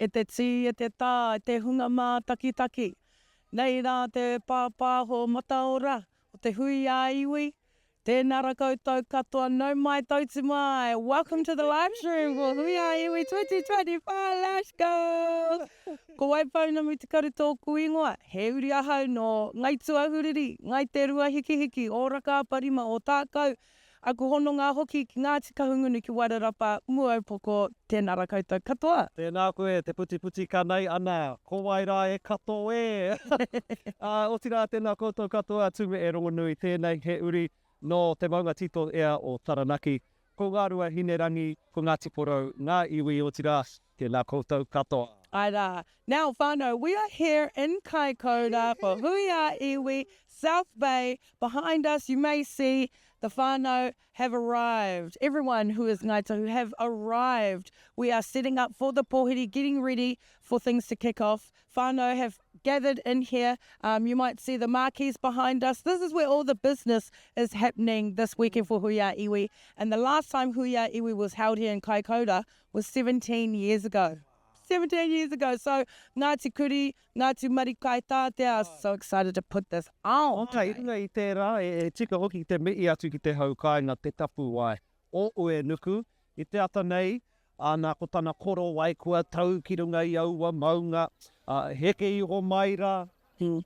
E te tī, e te tā, e te hunga mātakitaki. Nei rā te pāpāho mataora o te hui ā-iwi. Tēnā ra koutou katoa, nau mai tautu mai. Welcome to the live stream for Hui ā-Iwi 2025, let's go! Ko Waipounamu Te Karu tōku ingoa, he uri ahau nō Ngai Tuahuriri, Ngai Te Ruahikihiki, Ōraka-a-Parima, Ōtākou, Aku hononga hoki ki Ngāti Kahungunu ki Wairarapa, Muaupoko, tēnā ra koutou katoa. Tēnā koe te putiputi kanai ana, ko wai rā e kato e! Ā, otirā tēnā koutou katoa, Tume e Rongonui tēnei, he uri nō te maunga tito ea o Taranaki. Ko Ngāruahinerangi, ko Ngāti Porou ngā iwi, otirā, tēnā koutou katoa. Āe rā. Now whānau, we are here in Kaikoura for Hui ā Iwi, South Bay, Behind us you may see the whānau have arrived. Everyone who is Ngāi Tahu have arrived. We are setting up for the pōhiri, getting ready for things to kick off. Whānau have gathered in here. Um, you might see the marquees behind us. This is where all the business is happening this weekend for Hui ā Iwi. And the last time Hui ā Iwi was held here in Kaikoura was 17 years ago. 17 years ago. So Ngāti Kuri, Ngāti Marikaitātea are so excited to put this on. Āe, i runga i tērā, e tika hoki te mihi atu ki te hau kāinga, te tapuwae o Uenuku. I te ata nei, āna, ko tana korowai kua tau ki runga i aua maunga, ā, heke iho mai rā,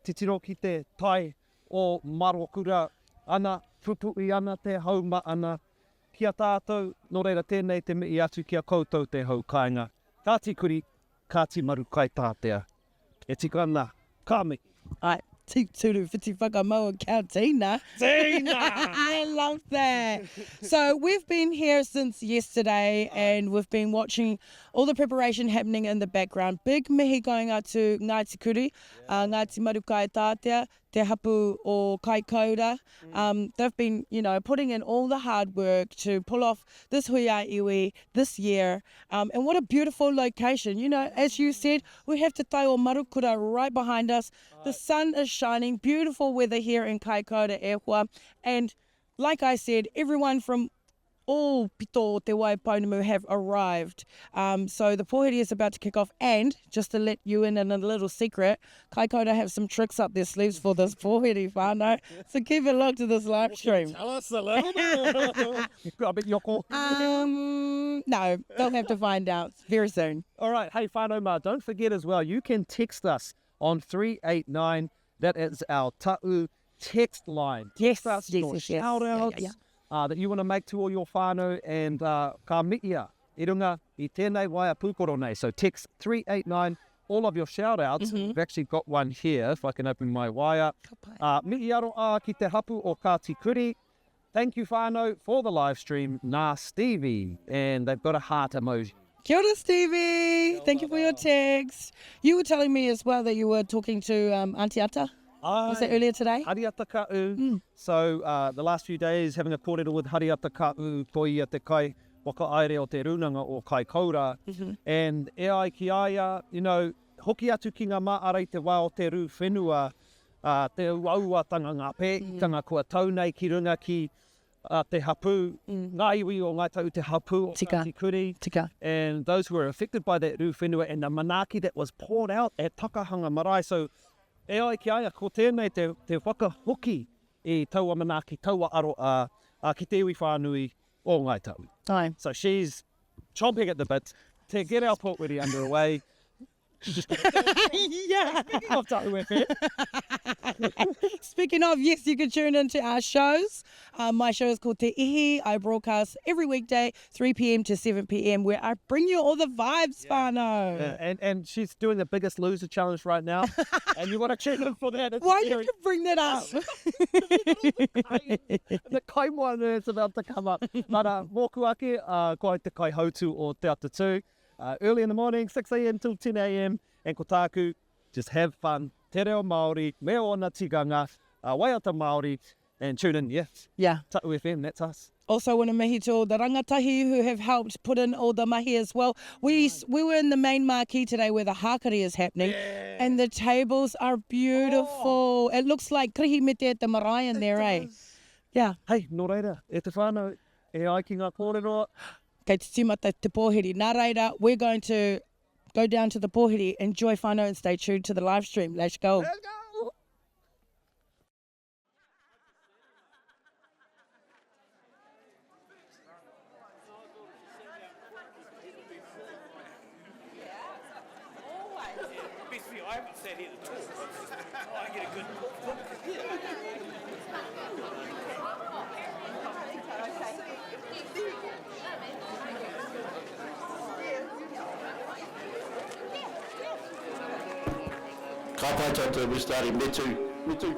titiro ki te tai o Marokura, ana, pupuʻi ana te hau maana ki a tātou, nō reira tēnei te mihi atu ki a koutou te hau kāinga. Kāti Kuri, Kāti Marukaitātea. E tika ana, ka mihi. Ai, tūturu whiti whakamaua kia tina. Tina! I love that. So we've been here since yesterday and we've been watching all the preparation happening in the background. Big mihi going out to Ngāti Kuri, uh, Ngāti Marukaitātea, te hapu o Kaikoura. Um, they've been, you know, putting in all the hard work to pull off this hui a iwi this year. Um, and what a beautiful location. You know, as you said, we have Te Tai o Marukura right behind us. The sun is shining, beautiful weather here in Kaikoura, e hoa. And like I said, everyone from all pito o Te Waipounamu have arrived. Um, so the pōhiri is about to kick off and, just to let you in on a little secret, Kaikoura have some tricks up their sleeves for this pōhiri whānau. So keep it locked to this live stream. Tell us a little bit. A bit yoko. Um, no, they'll have to find out very soon. All right, hey whānau mā, don't forget as well, you can text us on 389, that is our ta'u text line. Yes, Text us yes, your yes, yes. shout Yeah, yeah, outs yeah. uh, that you want to make to all your whānau and uh, ka miia i runga i tēnei waea pūkoro nei. So text 389, all of your shout outs. Mm -hmm. We've actually got one here, if I can open my waea. Uh, mihi aroa ki te hapu o Kāti Kuri. Thank you whānau for the live stream, nā Stevie. And they've got a heart emoji. Kia ora Stevie, thank you for your text. You were telling me as well that you were talking to um, Auntie Ata. Was that earlier today? Hariata Ka'u. Mm. So uh, the last few days having a kōrero with Hariata Ka'u, ko ia te kai whakahaere o te rūnanga o Kaikoura. Mm -hmm. And e ai ki a ia, you know, hoki atu ki ngā māara i te wā o te rū whenua, uh, te uauatanga, ngā pēitanga mm. kua tau nei ki runga ki uh, te hapū, mm. ngā iwi o Ngāi Tahu, te hapū o Tika. Ngāti Kuri. Tika. And those who were affected by that rū whenua and the manaaki that was poured out at Takahanga Marae. So, e ai ki a ia, ko tēnei te, te whakahoki i taua manaaki, taua aroā, uh, ki te iwi whānui o Ngāi Tahu. Ai. So she's chomping at the bit to get our pōwhiri underway. yeah. Speaking of Tahu FM. Speaking of, yes, you can tune into our shows. Uh, my show is called Te Ihi. I broadcast every weekday, 3 p.m. to 7 p.m., where I bring you all the vibes, yeah. whānau. Yeah, and, and she's doing the Biggest Loser challenge right now. and you want to tune in for that. It's Why very... did you bring that up? the kaimoana is about to come up. But uh, mōku ake, uh, ko au te kaihautu o Te Atatū. Uh, early in the morning, 6am till 10am, and ko tāku, just have fun, te reo Māori, me ōna tikanga, uh, waiata Māori, and tune in, yeah. Yeah. Tahu FM, that's us. Also want to mihi to all the rangatahi who have helped put in all the mahi as well. We, we were in the main marquee today where the hākari is happening, yeah. and the tables are beautiful. Oh. It looks like Kirihimete at the marae in there, eh? Yeah. Hey, nō reira, e te whānau, e ai ki ngā kōrero, Kei te tīmata te pōhiri. Nā reira, we're going to. Go down to the pōhiri, enjoy whānau and stay tuned to the live stream. Let's go. Let's go! Ka pai tātou, we're starting. Me too. Me too.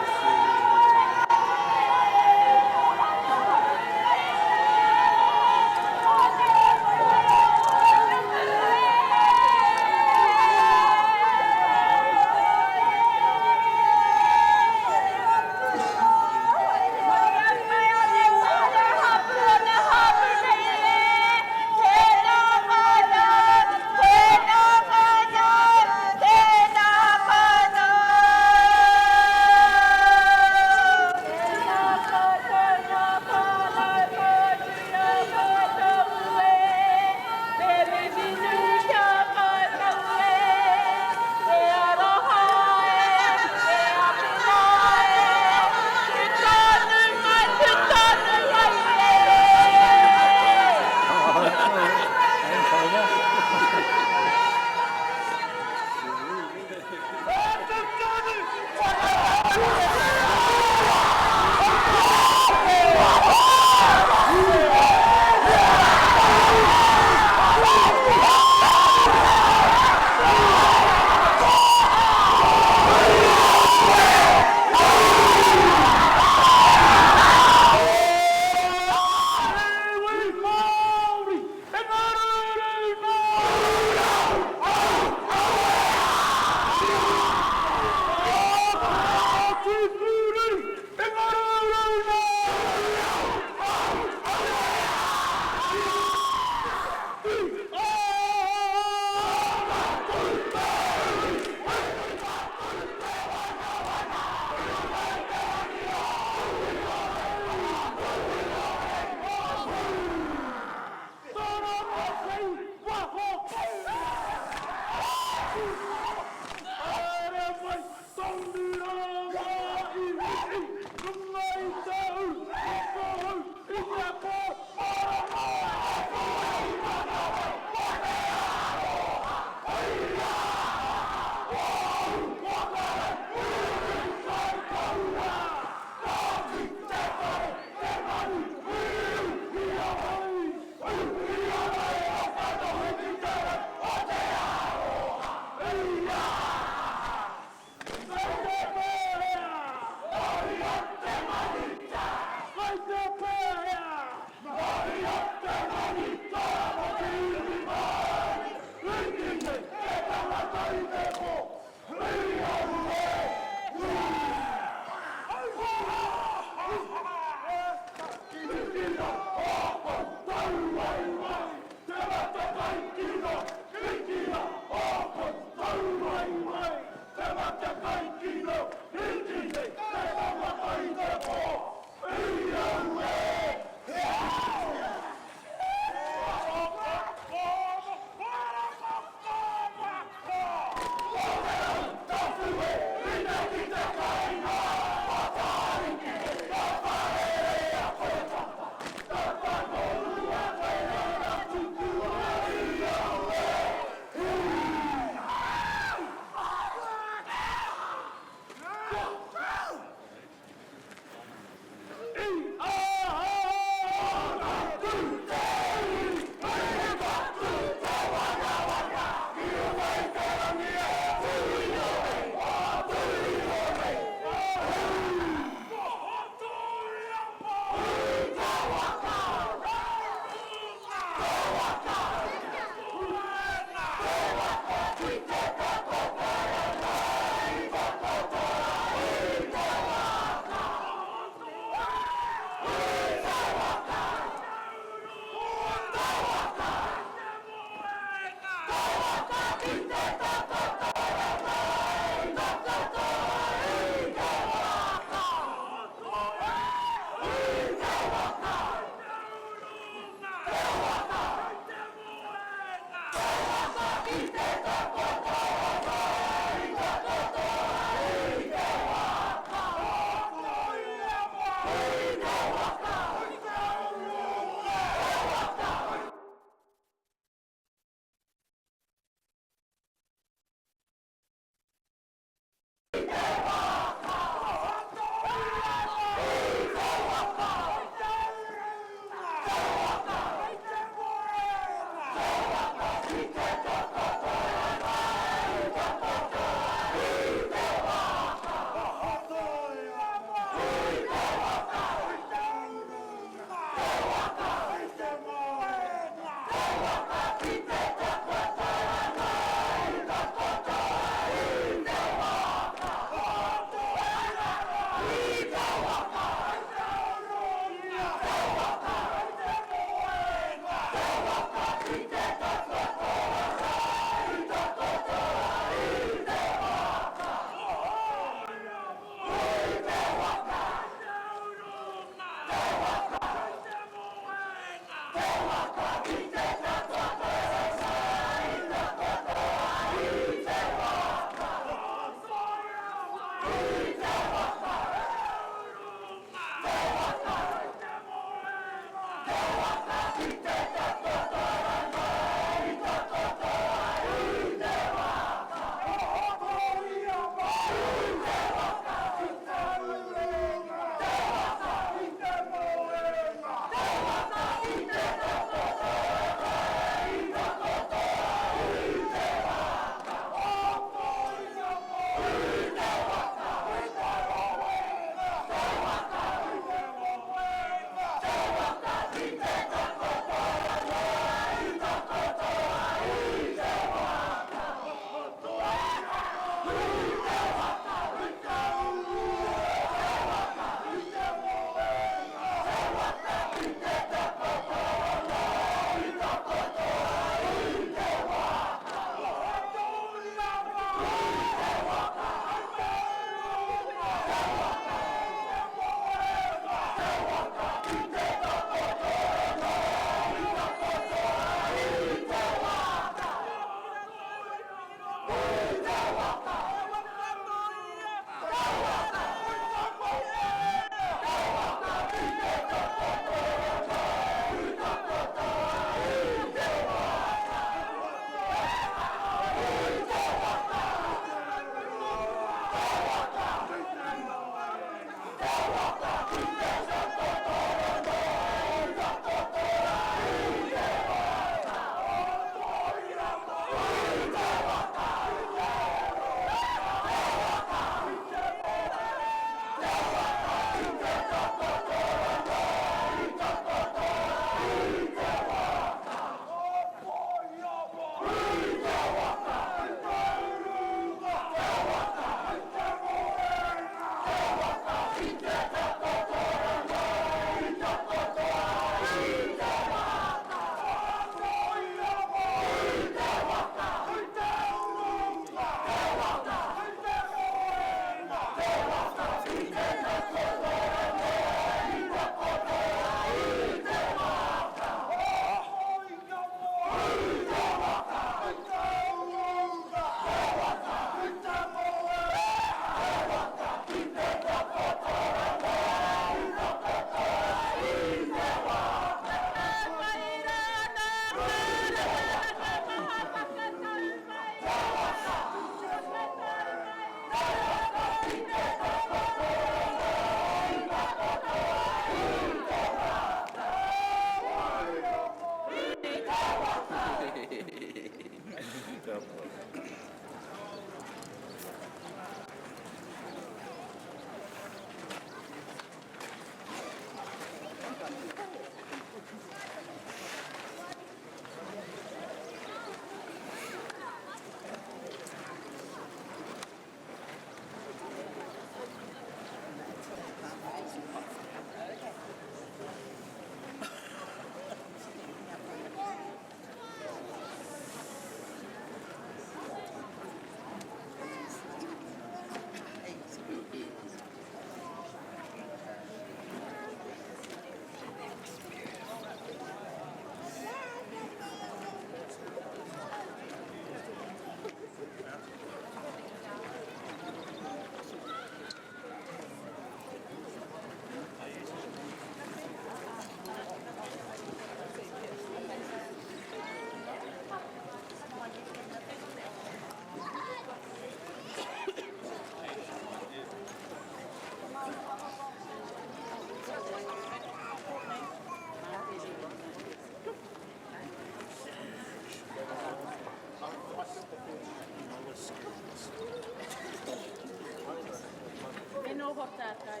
oho tātou.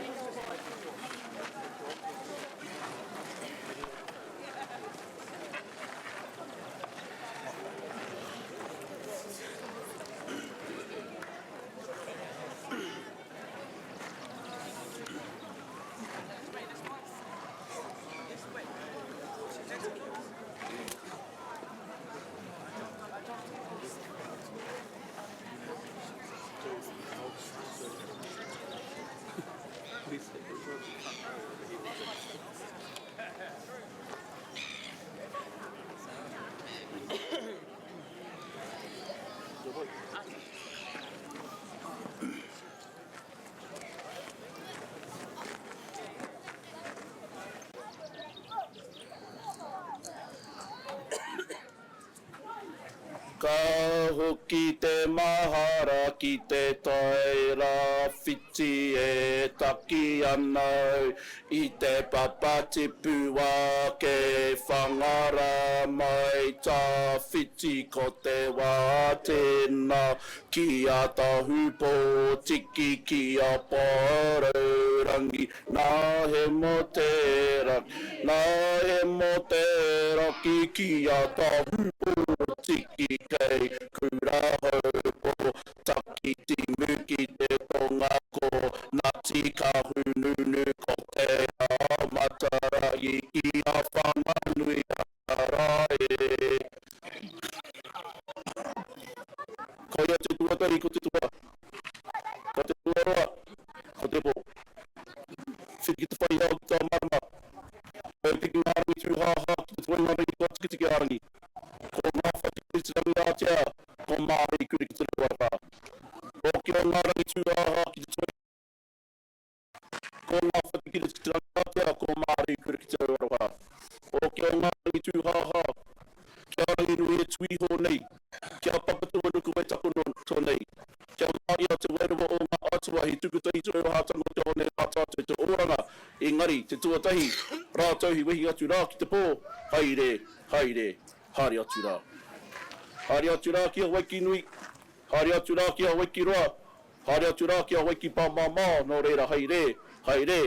E oho atu. Ka hoki te mahara ki te tai rāwhiti e taki ana au i te papatipu ake Whangara mai tawhiti ko te wā tēnā ki a Tahupōtiki ki a Pāraurangi Nā he mō tērā, nā he mō tērā ki ki a Tahupōtiki kei Kurahaupo, Takitimu ki te tonga ko Ngāti Kahungunu ko Te Āmatarahi ki a Whanganui a Rae. Koia te tuatahi ko te tua, ko te tuaroa, ko te po. Whiti ki te whai ao ki tā marama. Koi piki ngā rangi tūhāhā ki te toenga rangi kua tiketike a rangi. Ko ngā whati kuri te rangi ātea, ko Māori kuri ki te rau aroha. Hoki o ngā rangi tūhāhā ki te toenga. Ko ngā whati kuri ki te rangi ātea, ko Māori kuri ki te rau aroha. Hoki o ngā rangi tūhāhā ki a Ranginui e tuiho nei, ki a Papatūānuku e takoto nei. Kia māia te wairua o ngā atua he tuku tahi te auahatanga o te ao nei rā tātou te oranga, engari te tuatahi rātou he wehi atu rā ki te pō, haere, haere, haere atu rā. Haere atu rā ki Hawaiki nui, haere atu rā ki Hawaiki roa, haere atu rā ki Hawaiki pāmamao, nō reira haere, haere,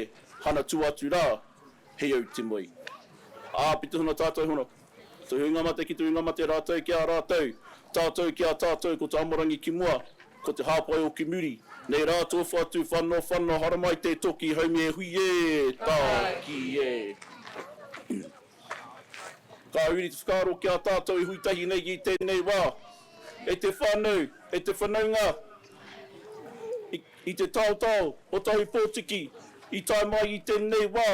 hanatu atu rā, he au te moe. Āpiti hono tātou hono. Te hunga mate ki te hunga mate rātou ki a rātou, tātou ki a tātou ko te amorangi ki mua, ko te hāpai o ki muri. Nei rā tō whatu whano whano haramai te toki haumi e hui e, tāki e. Ka huri te whakaaro ki a tātou e hui tahi nei i tēnei wā. E te whānau, e te whanaunga, i, i te taotao o Tahu Pōtiki i tae mai i tēnei wā.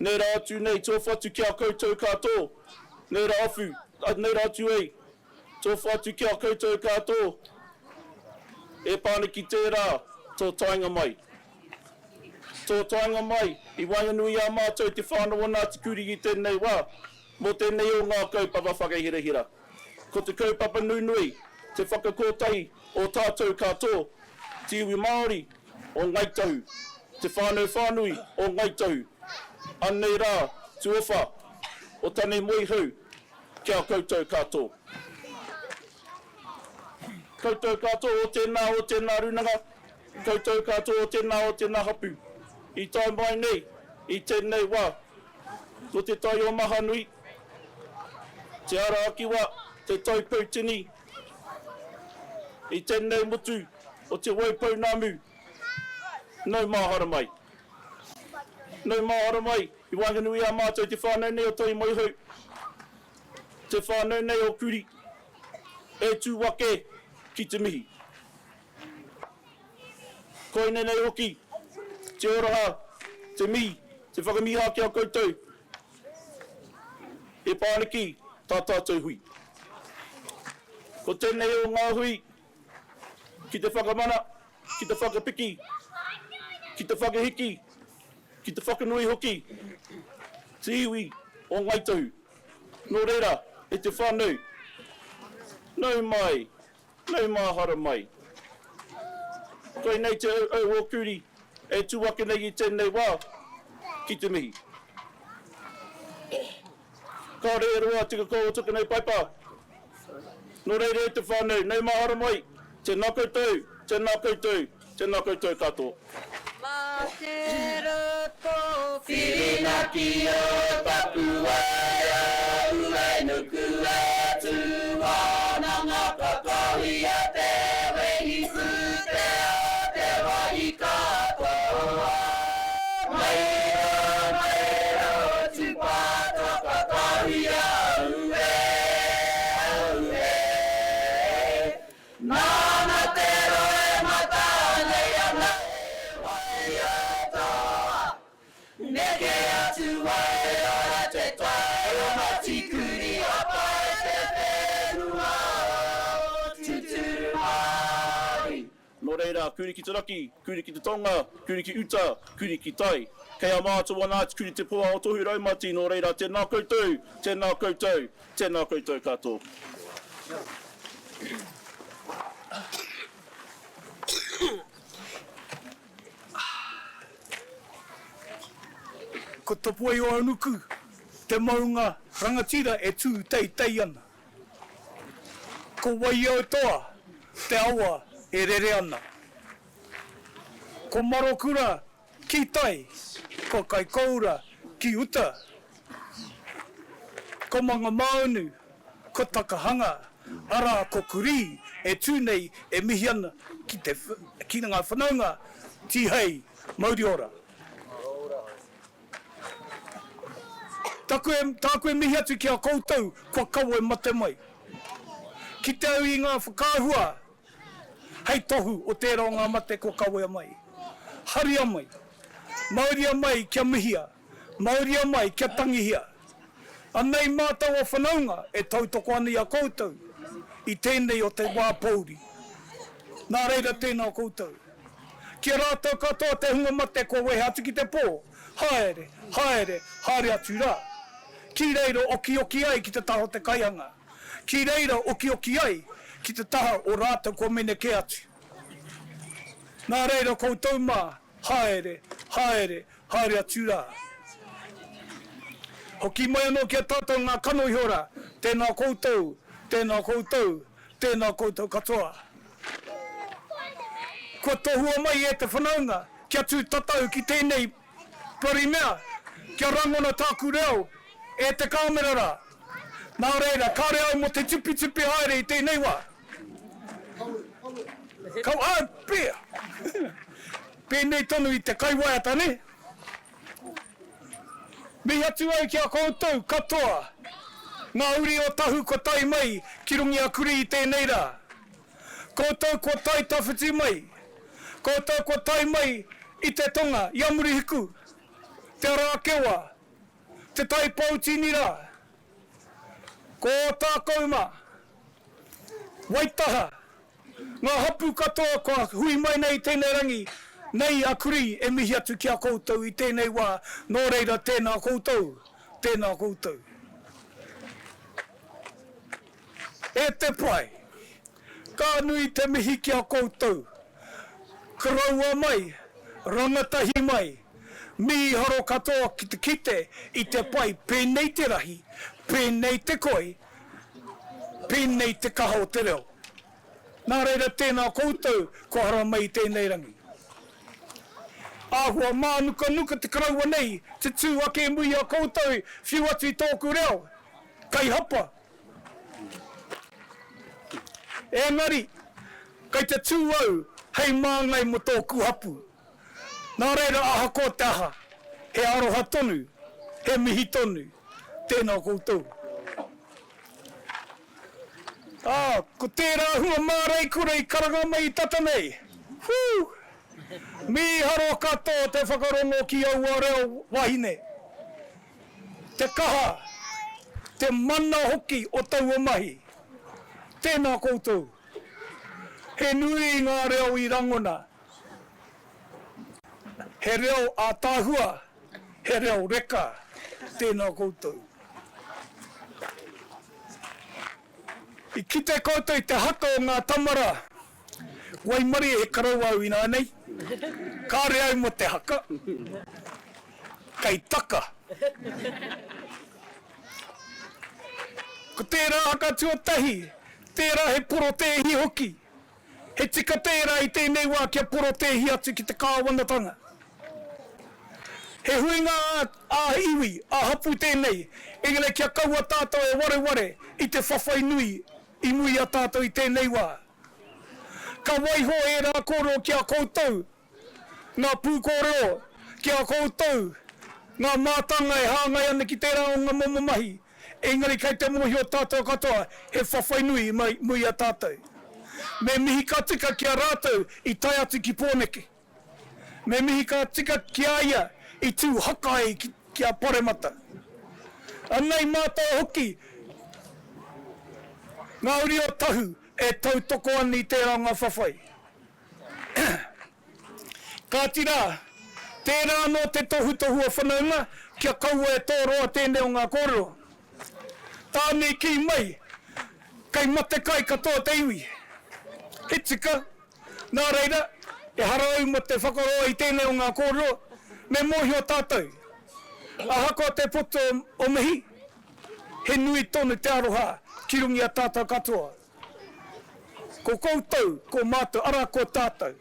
Nei rā atu nei tō whatu ki a koutou katō, nei rā awhu, nei rā atu ei, tō whatu ki a koutou katō, e pā ana ki tērā tō taenga mai. Tō taenga mai i waenganui i a mātou te whānau o Ngāti Kurī i tēnei wā, mō tēnei o ngā kaupapa whakahirahira. Ko te kaupapa nunui, te whakakotahi o tātou katō, te iwi Māori, o Ngai Tahu, te whānau whānui o Ngai Tahu. Anei rā tuawha o Tane Moehau ki a koutou katō. Koutou katō o tēnā, o tēnā rūnanga, koutou katō o tēnā, o tēnā hapū. I tae mai nei i tēnei wā, ko Te Tai o Mahanui, Te Ara Akiwa, Te Tai Poutini, I tēnei motu o Te Waipounamu, nau māhara mai. Nau māhara mai i waenganui i a mātou te whānau nei o Toi Moehau, te whānau nei o Kuri, e tū ake ki te mihi. Koinei nei hoki te oraha, te mihi, te whakamiha ki a koutou e pā ana ki tā tātou hui. Ko tēnei o ngā hui ki te whakamana, ki te whakapiki, ki te whakahiki, ki te whakanui hoki te iwi o Ngāi Tahu. Nō reira, e te whānau, nau mai, nau māhara mai. Koinei te auau o Kuri e tū ake nei i tēnei wā ki te mihi. Kāore e roa te kakau o Tukunei Paipa. Nō reira e te whānau, nau mahara mai, tēnā koutou, tēnā koutou, Tēnā koutou katoa. Mā te roto Whirinaki o Tapuwae a Uenuku e tū ana ngā katohia te wehi pūtea te wahi katoa. Mai rā, mai rā, tupata katohia aue, aue. Nāna te roe mata nei ana e waiata. Neke atu ai ora te tai o Matikuri hapai te whenua tuturu Māori. Nō reira, kuri ki te raki, kuri ki te tonga, kuri ki uta, kuri ki tai. Kei a mātou a Ngāti Kuri te pō ao tohu raumati, nō reira, tēnā koutou, tēnā koutou, tēnā koutou katoa. Ko Tapuaeoanuku te maunga rangatira e tū teitei ana. Ko Waiautoa te awa e rere ana. Ko Marokura ki tai, ko Kaikoura ki uta. Ko Mangamaunu, ko Takahanga, arā ko Kurī e tū nei e mihi ana ki te ki ngā whanaunga Tihei mauri ora. Taku e, tāku e mihi atu ki a koutou kua kawe mate mai. Kite au i ngā whakaahua hei tohu o tērā o ngā mate kua kawea mai. Haria mai. Mauria mai kia mihia. Mauria mai kia tangihia. Anei mātou o whanaunga e tautoko ana i a koutou i tēnei o te wā pōuri. Nā reira tēnā koutou. Ki a rātou katoa te hunga mate kua wehe atu ki te pō, haere, haere, haere atu rā. Ki reira okioki ai ki te taha o te kaihanga. Ki reira okioki ai ki te taha o rātou kua mene kē atu. Nā reira koutou mā, haere, haere, haere atu rā. Hoki mai anō ki a tātou ngā kanohi ora, tēnā koutou, tēnā koutou, tēnā koutou katoa. Kua tohua mai e te whanaunga kia tū tatau ki tēnei bloody mea, kia rangona tāku reo e te kāmera rā. Nā reira, kāre au mō te tipitipi haere i tēnei wā. Kau, āe, pea! Pēnei tonu i te kaiwaiata, nē? Mihi atu au ki a koutou katoa, ngā uri o Tahu kua tae mai ki runga i a Kurī i tēnei rā. Koutou kua tae tawhiti mai, koutou kua tae mai i te tonga, i a Murihiku, Te Ara-a-Kewa, Te Tai Poutini rā, ko Ōtākou mā, Waitaha, Ngā hapū katoa kua hui mai nei i tēnei rangi, nei a Kurī e mihi atu ki a koutou i tēnei wā, nō reira tēnā koutou, tēnā koutou. E te pai, ka nui te mihi ki a koutou, koroua mai, rangatahi mai, mīharo katoa ki te kite i te pai pēnei te rahi, pēnei te koi, Pēnei te kaha o te reo. Nā reira tēnā koutou kua haramai i tēnei rangi. Āhua mānukanuka te karaua nei te tū ake i muri i a koutou whiu atu i tōku reo, kai hapa. Engari, kai te tū au hei māngai mō tōku hapū. Nā reira ahakoa te aha, he aroha tonu, he mihi tonu, tēnā koutou. Ā, ko tērā hua māreikura i karanga mai i tata nei. Whew! Mīharo katoa te whakarongo ki aua reo wahine. Te kaha, te mana hoki o taua mahi. Tēnā koutou. He nui ngā reo i rangona. He reo ātaahua, he reo reka, tēnā koutou. I kite koutou i te haka o ngā tama rā. Waimarie he karaua au ināianei. Kāre au mō te haka. Kei taka. Ko tērā haka tuatahi, tērā he porotēhi hoki. He tika tērā i tēnei wā kia porotēhi atu ki te kāwanatanga. He huinga ā-iwi, ā-hapū tēnei, engari kia kaua tātou e wareware i te whawhai nui i mua i a tātou i tēnei wā. Ka waiho ērā kōrero ki a koutou, ngā pūkōrero, ki a koutou, ngā mātanga e hāngai ana ki tērā o ngā momo mahi, engari kei te mōhio tātou katoa he whawhai nui i mua i a tātou. Me mihi ka tika ki a rātou i tae atu ki Pōneke. Me mihi ka tika ki a ia i tū haka ai ki a Paremata. Anei mātou hoki ngā uri o Tahu e tautoko ana i tērā o ngā whawhai. Kāti rā, tērā anō te tohutohu o whanaunga kia kaua e tōroa tēnei o ngā kōrero. Tāne i kī mai, kei matekai katoa te iwi. He tika, Nā reira, ehara au mō te whakaroa i tēnei o ngā kōrero, me mōhio tātou, ahakoa te poto o mihi, he nui tonu te aroha ki runga i a tātou katoa. Ko koutou, ko mātou, arā ko tātou.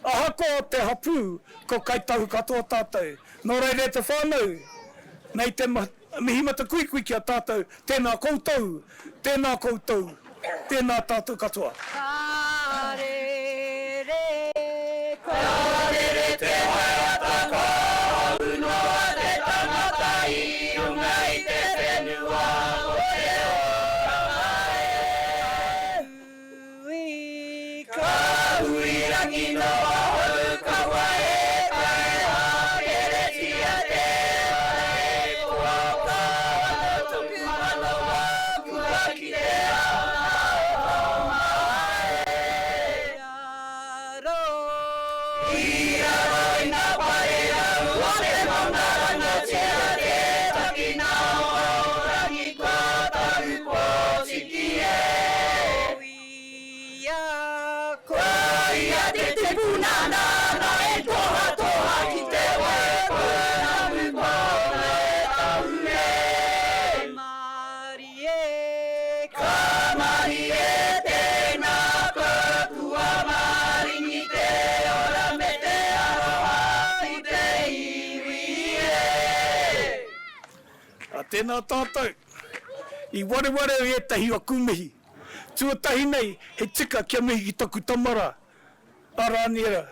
Ahakoa te hapū, ko Kai Tahu katoa tātou. Nō reira e te whānau, nei te Mihi matakuikui ki a tātou, tēnā koutou, tēnā koutou, tēnā tātou katoa. Ka rere koe. Ka rere te waiata ka hau noa te tangata i runga i te whenua o te oranga e. Hui ka hui rangi noa hou kaua e taea keretia te ora e koa ka ana toku manawa kua kitea ana toma e. Raro. I raro i nga paerau o te maunga rangatira te takina o Aorangi kua tahu potiki e. Koia, ko ia te tupuna nāna e tohatoha ki te wai pounamu kona e tahu e. Mārie, ka mārie tēnā kua maringi te ora me te aroha ki te iwi e. A tēnā tātou. I wareware au i ētahi o aku mihi. Tuatahi nei, he tika kia mihi ki taku tama rā, a Rāniera.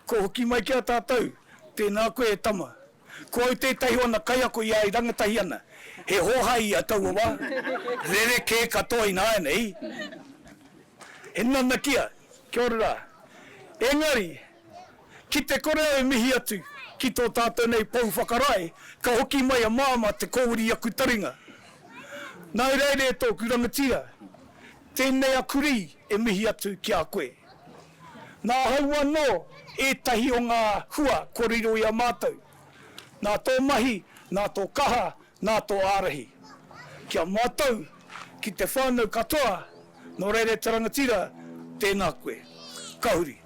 Kua hoki mai ki a tātou. Tēnā koe e tama. Ko au tētahi o ana kaiako i a i rangatahi ana. He hōhā ia taua wā. Rerekē katoa ināianei. He nanakia. Kia ora rā. Engari, Ki te kore au e mihi atu ki tō tātou nei pou whakarae, ka hoki mai a Māmā te kōuri i aku taringa. Nāu reira e tōku rangatira, tēnei a Kurī e mihi atu ki a koe. Nāhau anō ētahi o ngā hua kua riro i a mātou. Nā tō mahi, nā tō kaha, nā tō ārahi. Ki a mātou, ki te whānau katoa, nō reira e te rangatira, tēnā koe. Ka huri.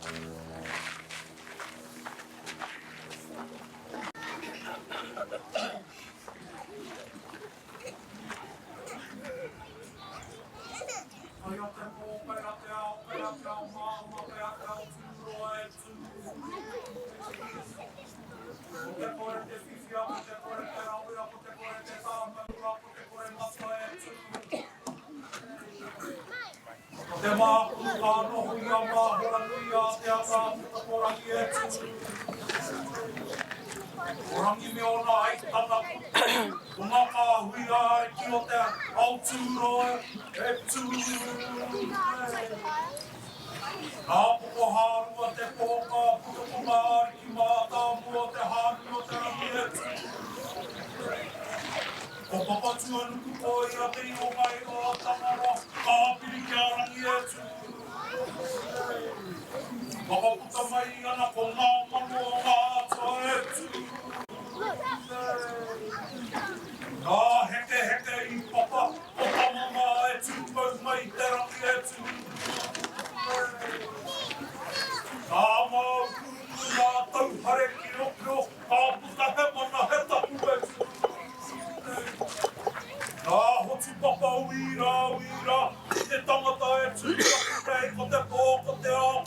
Kai a te pō, kai a te ao, kai a te ao mārama, kai a te ao tūroa e tū. Ko te kore te whiwhia, ko te kore te rawea, ko te kore te tāmaua, ko te kore matua e tū. Ko te mākū ka noho i a Māhoranui a Te Ataaputa-ko-rangi e tū. Ko Rangi me ōna aitanga, ko ngā kāhui āriki o te ao tūroa e tū nei. Nā Pokohārua te pō ka puta ko ngā ariki mātāmua o te hānui o te rangi e tū nei. Ko Papatuanuku ko ia te iongairo a Tangaroa ka piri ki a Rangi e tū nei. Whakaputa mai ana ko ngā mano o ngā atua e tū nei. Nā Hekeheke i papa ko Tama mā e tūpou mai i te rangi e tū nei. Nā Māukuuku nā Tauhare Kirokiro ka puta he mana he tapu e tū nei. Nā Hotupapa uira uira ki te tangata e tū atu nei ko te pō ko te ao.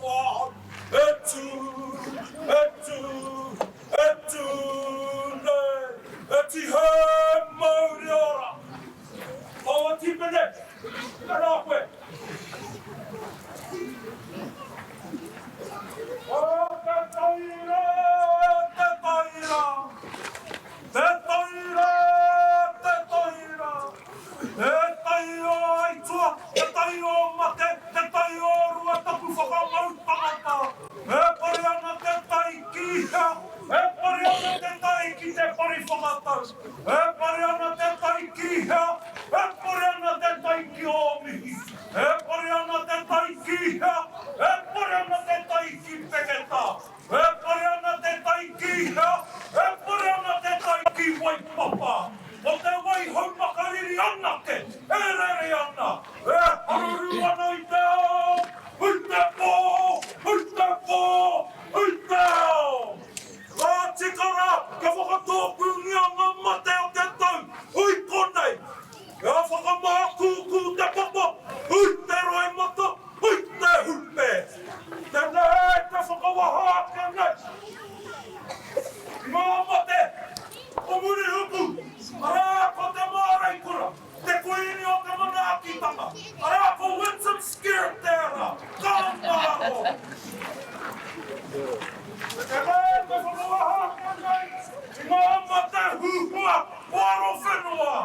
hea? E pare ana te tai ki Ōmihi. E pare ana te tai ki hea? E pare ana te tai ki Peketā. E pare ana te tai ki hea? E pare ana te tai ki Waipapa. Ko te wai haumakariri anake e rere ana, e haruru ana i te ao, i te pō, i te pō, i te ao. Ka tika rā kia whakatōpūngia ngā mate o te tau i konei, kia whakamākūkū te papa i te roimata, i te hupe. Tēnei te whakawaha ake nei i ngā mate o Murihuku, arā ko Te Māreikura, te kuini o te manaakitanga, arā ko Winsome Skerrit tērā, ka ngaro. Tēnei te whakawaha ake nei i ngā mate huhua o Arowhenua,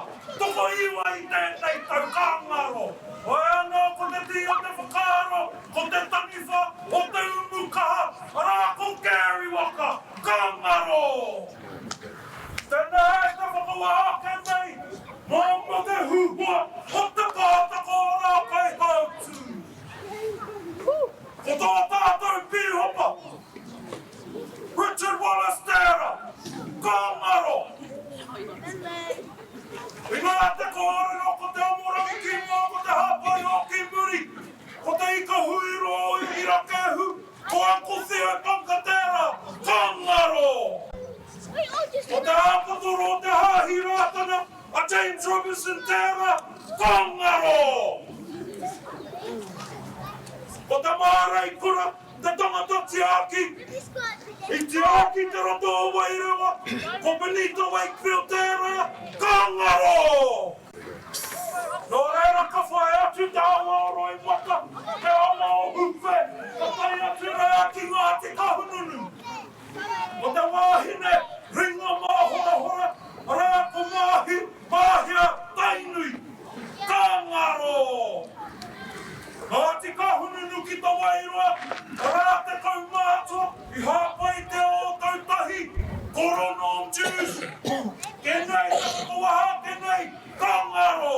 tokoiwa i tēnei tau ka ngaro. Hoi anō ko te tī o te whakaaro, ko te taniwha o te umu kaha, arā ko Gary Waka, ka ngaro! Tēnā e te whakawā ake nei ngā mate huhua o te pātaka o Rākaihautū. Ko tō tātou pīhopa, Richard Wallace tērā, ka ngaro! Inā te kōrero ko te amorangi ki mua ko te hāpai o ki muri, ko te ika huiroa o Irakehu, ko Uncle Theo Bunker tērā, ka ngaro! Ko te āpotoro o te Hāhi Rātana a James Robinson tērā, ka ngaro! Ko te māreikura, Te tangata tiaki i tiaki te roto o Wairewa, ko Benita Wakefield tērā, ka ngaro! Nō reira ka whai atu te awa o Roimata, te awa o Hupe, ka tae atu rā ki Ngāti Kahungunu. Ko te wāhine ringa māhorahora, arā ko Māhi, Māhia, Tainui, ka ngaro! Ngāti Kahungunu ki Tawairoa, arā te kaumātua i hāpai te Ōtautahi, Koronom Jews, Tēnei te whakawaha ake nei, ka ngaro!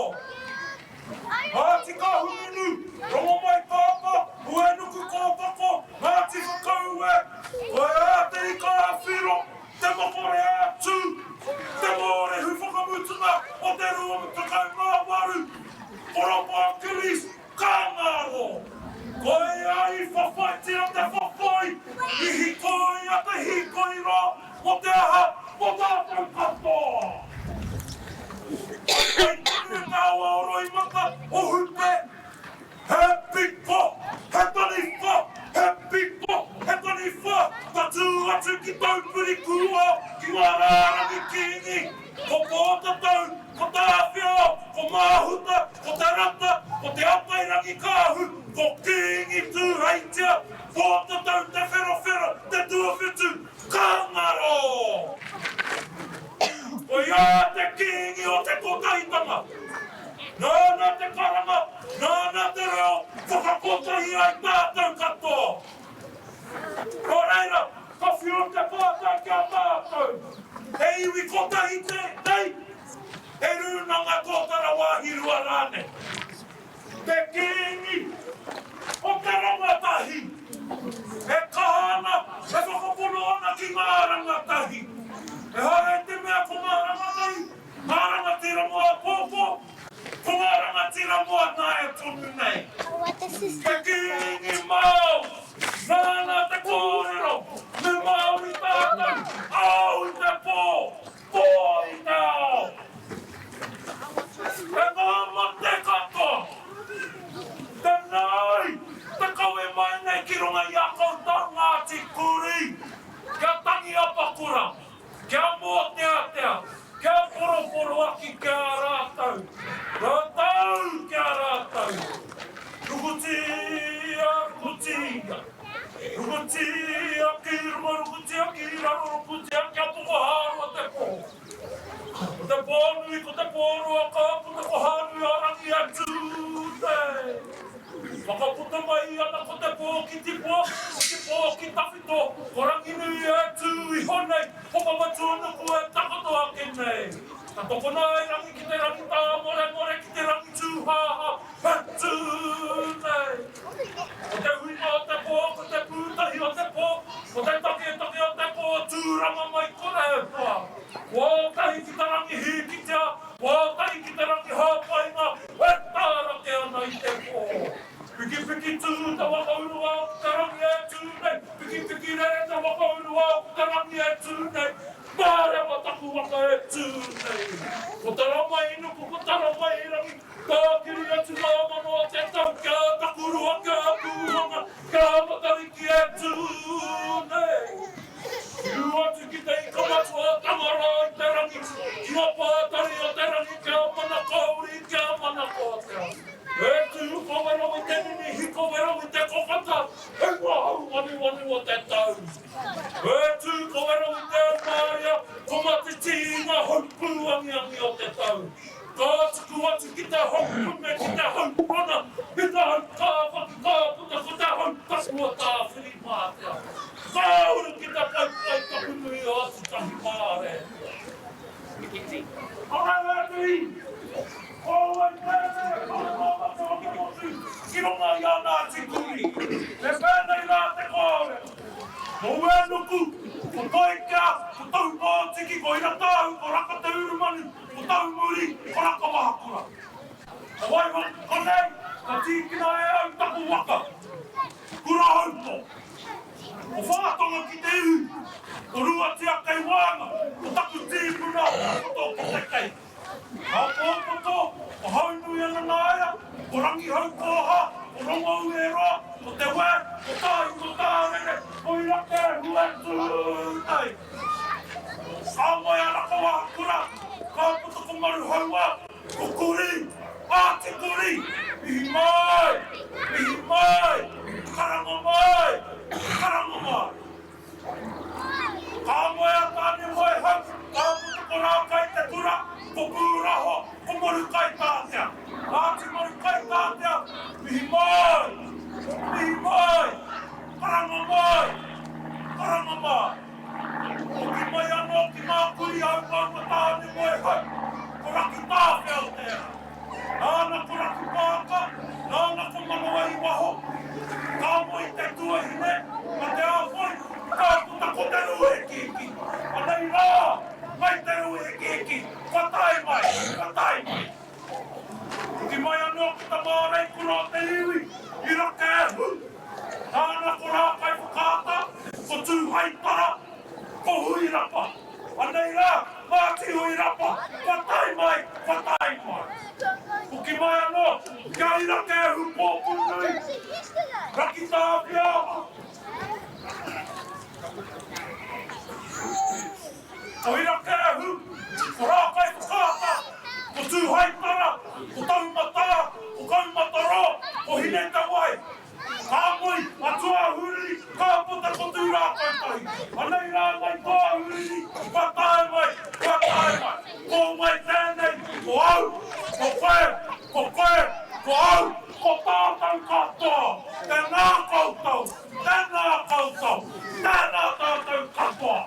Ngāti Kahungunu, Rongomai Pāpā, Uenuku Kōpako, Ngāti Whakaue, Koe Te Ika-a-Whiro, Te Mokore-a-Tū, Te Mōrehu Whakamutunga o te 28, Koropo Achilles, ka ngaro! Koia i whawhaitia te whawhai, i hīkoia te hīkoi rā, mō te aha, mō tātou katoa! Kai tonu te awa o Roimata, o Hupe, He piko, he taniwha, he piko, he taniwha, tatū atu ki Taupiri kūao, ki ngā rārangi kīngi, ko Pōtatau, ko Tāwhiao, ko Māhuta, ko Te Rata, ko Te Atairangikaahu, ko Kīngi Tūheitia, Pōtatau Te Wherowhero, Te Tuawhitu, ka ngaro! Koia te Kīngi o te Kotahitanga! Nāna te karanga, nāna te reo, whakakotahi ai tātou katoa. Nō reira, ka whio te pātai ki a tātou, he iwi kotahi tēnei, he rūnanga tōtara wāhi rua rānei? Te Kīngi o te rangatahi, e kaha ana, e whakapono ana ki ngā rangatahi. Ehara i te mea ko ngā rangatahi Ngā rangatira mō āpōpō, ko ngā rangatira mō ānaia tonu nei. Te Kīngi Māori, nāna te kōrero, me Māori tātou, ao i te pō, pō i te ao. E ngā mate katoa, tēnā te kawe mai nei ki runga i a koutou Ngāti Kurī, kia tangi apakura, Kia mōteatea, kia poroporoaki ki a rātou, rātou ki a rātou. Rukutia, rukutia, rukutia ki runga, rukutia ki raro, rukutia kia pokohāroa te pō. Ko te pō nui, ko te pō roa, ka puta ko Hānui-ā-rangi a Tū te. Whakaputa mai ana ko te pō ki Tipua, ko te pō ki Tawhito, ko Ranginui e tū iho nei, ko Papatūānuku e takoto ake nei. Ka tokona e Rangi ki te rangi tāmau. Tarawainuku, ko Tarawairangi, Tākiri atu ngā mano o te tau kia takurua, kia pūhanga, kia Matariki e tū nei. Ū atu ki te ika matua o Tangaroa i te rangi, ki ngā pātari o te rangi kia mana kauri, kia mana koatea. E tū kowero i te nini, hikowero i te kokata, hei ngā hau waniwani o te tau. E tū kowero i te aumāria, ko Matiti i ngā hau pūangiangi o te tau. Ka tuku atu ki te hau kume, ki te hau pana, ki te hau kāwhaki, ka puta ko te hau tapu o Tāwhirimātea. Ka uru ki te paepae tapu nui o Atutahi Māre. Arā nui, ko wai tēnei e karanga ana te hotuhotu ki runga i a Ngāti Kuri. Me pēnei rā te kōrero. Ko Uenuku, ko Toikea, ko Tahupōtiki, ko Iratāhu, ko Rakateurumanu, Ko Taumuri, ko Rakawahakura. Ka waiho ki konei, ka tīkina e au taku waka, Kurahaupō. Ko Whātonga ki te iwi, ko Ruatia kei waenga, ko taku tīpuna o Pōpoto ki te kei. Ka Pōpoto, ko Haunui-a-Nanaia, ko Rangihaukōhā, ko Rongoueroa, ko Te Wē, ko Tāhi, ko Tārere, ko Irakehuetūtai. Ka moe a Rakawahakura, ka puta ko Maruhaua, ko Kuri, Ngāti Kuri, mihi mai, mihi mai, karanga mai, karanga mai. Ka moe a Tānemoehau, ka puta ko Rākaitekura, ko Pūraho, ko Marukaitātea, Ngāti Marukaitātea, mihi mai, mihi mai, karanga mai, karanga mai. Hoki mai anō ki ngā kurī aumaua tāne moe hau, ko Rakitāwhiao tērā. Nāna ko Rakipāka, nāna ko Manawa-i-waho, ka moe i te tuahine, a Te Āwhai, ka puta ko Te Ruhekihiki. Anei rā, mai Te Ruhekihiki, kua tae mai, kua tae mai. Hoki mai anō ki ta māreikura o te iwi, i Rakeehu. Nāna ko Rākaiwhakaata, ko Tūhaitara, ko Huirapa. Anei rā, Ngāti Huirapa, kua tae mai, kua tae mai. Hoki mai anō, kia Irakeehu Pōpūnui, Rakitāwhiao. Ko Irakeehu, ko Rākaiwhakaata, ko Tūhaitara, ko Taumatā, ko Kaumataro, ko Hinetawai. Ka moe a Tuahuriri, ka puta ko Tūrākautahi. Anei rā mai Tuahuriri, kua tae mai, kua tae mai. Ko wai tēnei? Ko au, ko koe, ko koe, ko au, ko tātou katoa. Tēnā koutou, tēnā koutou, tēnā tātou katoa.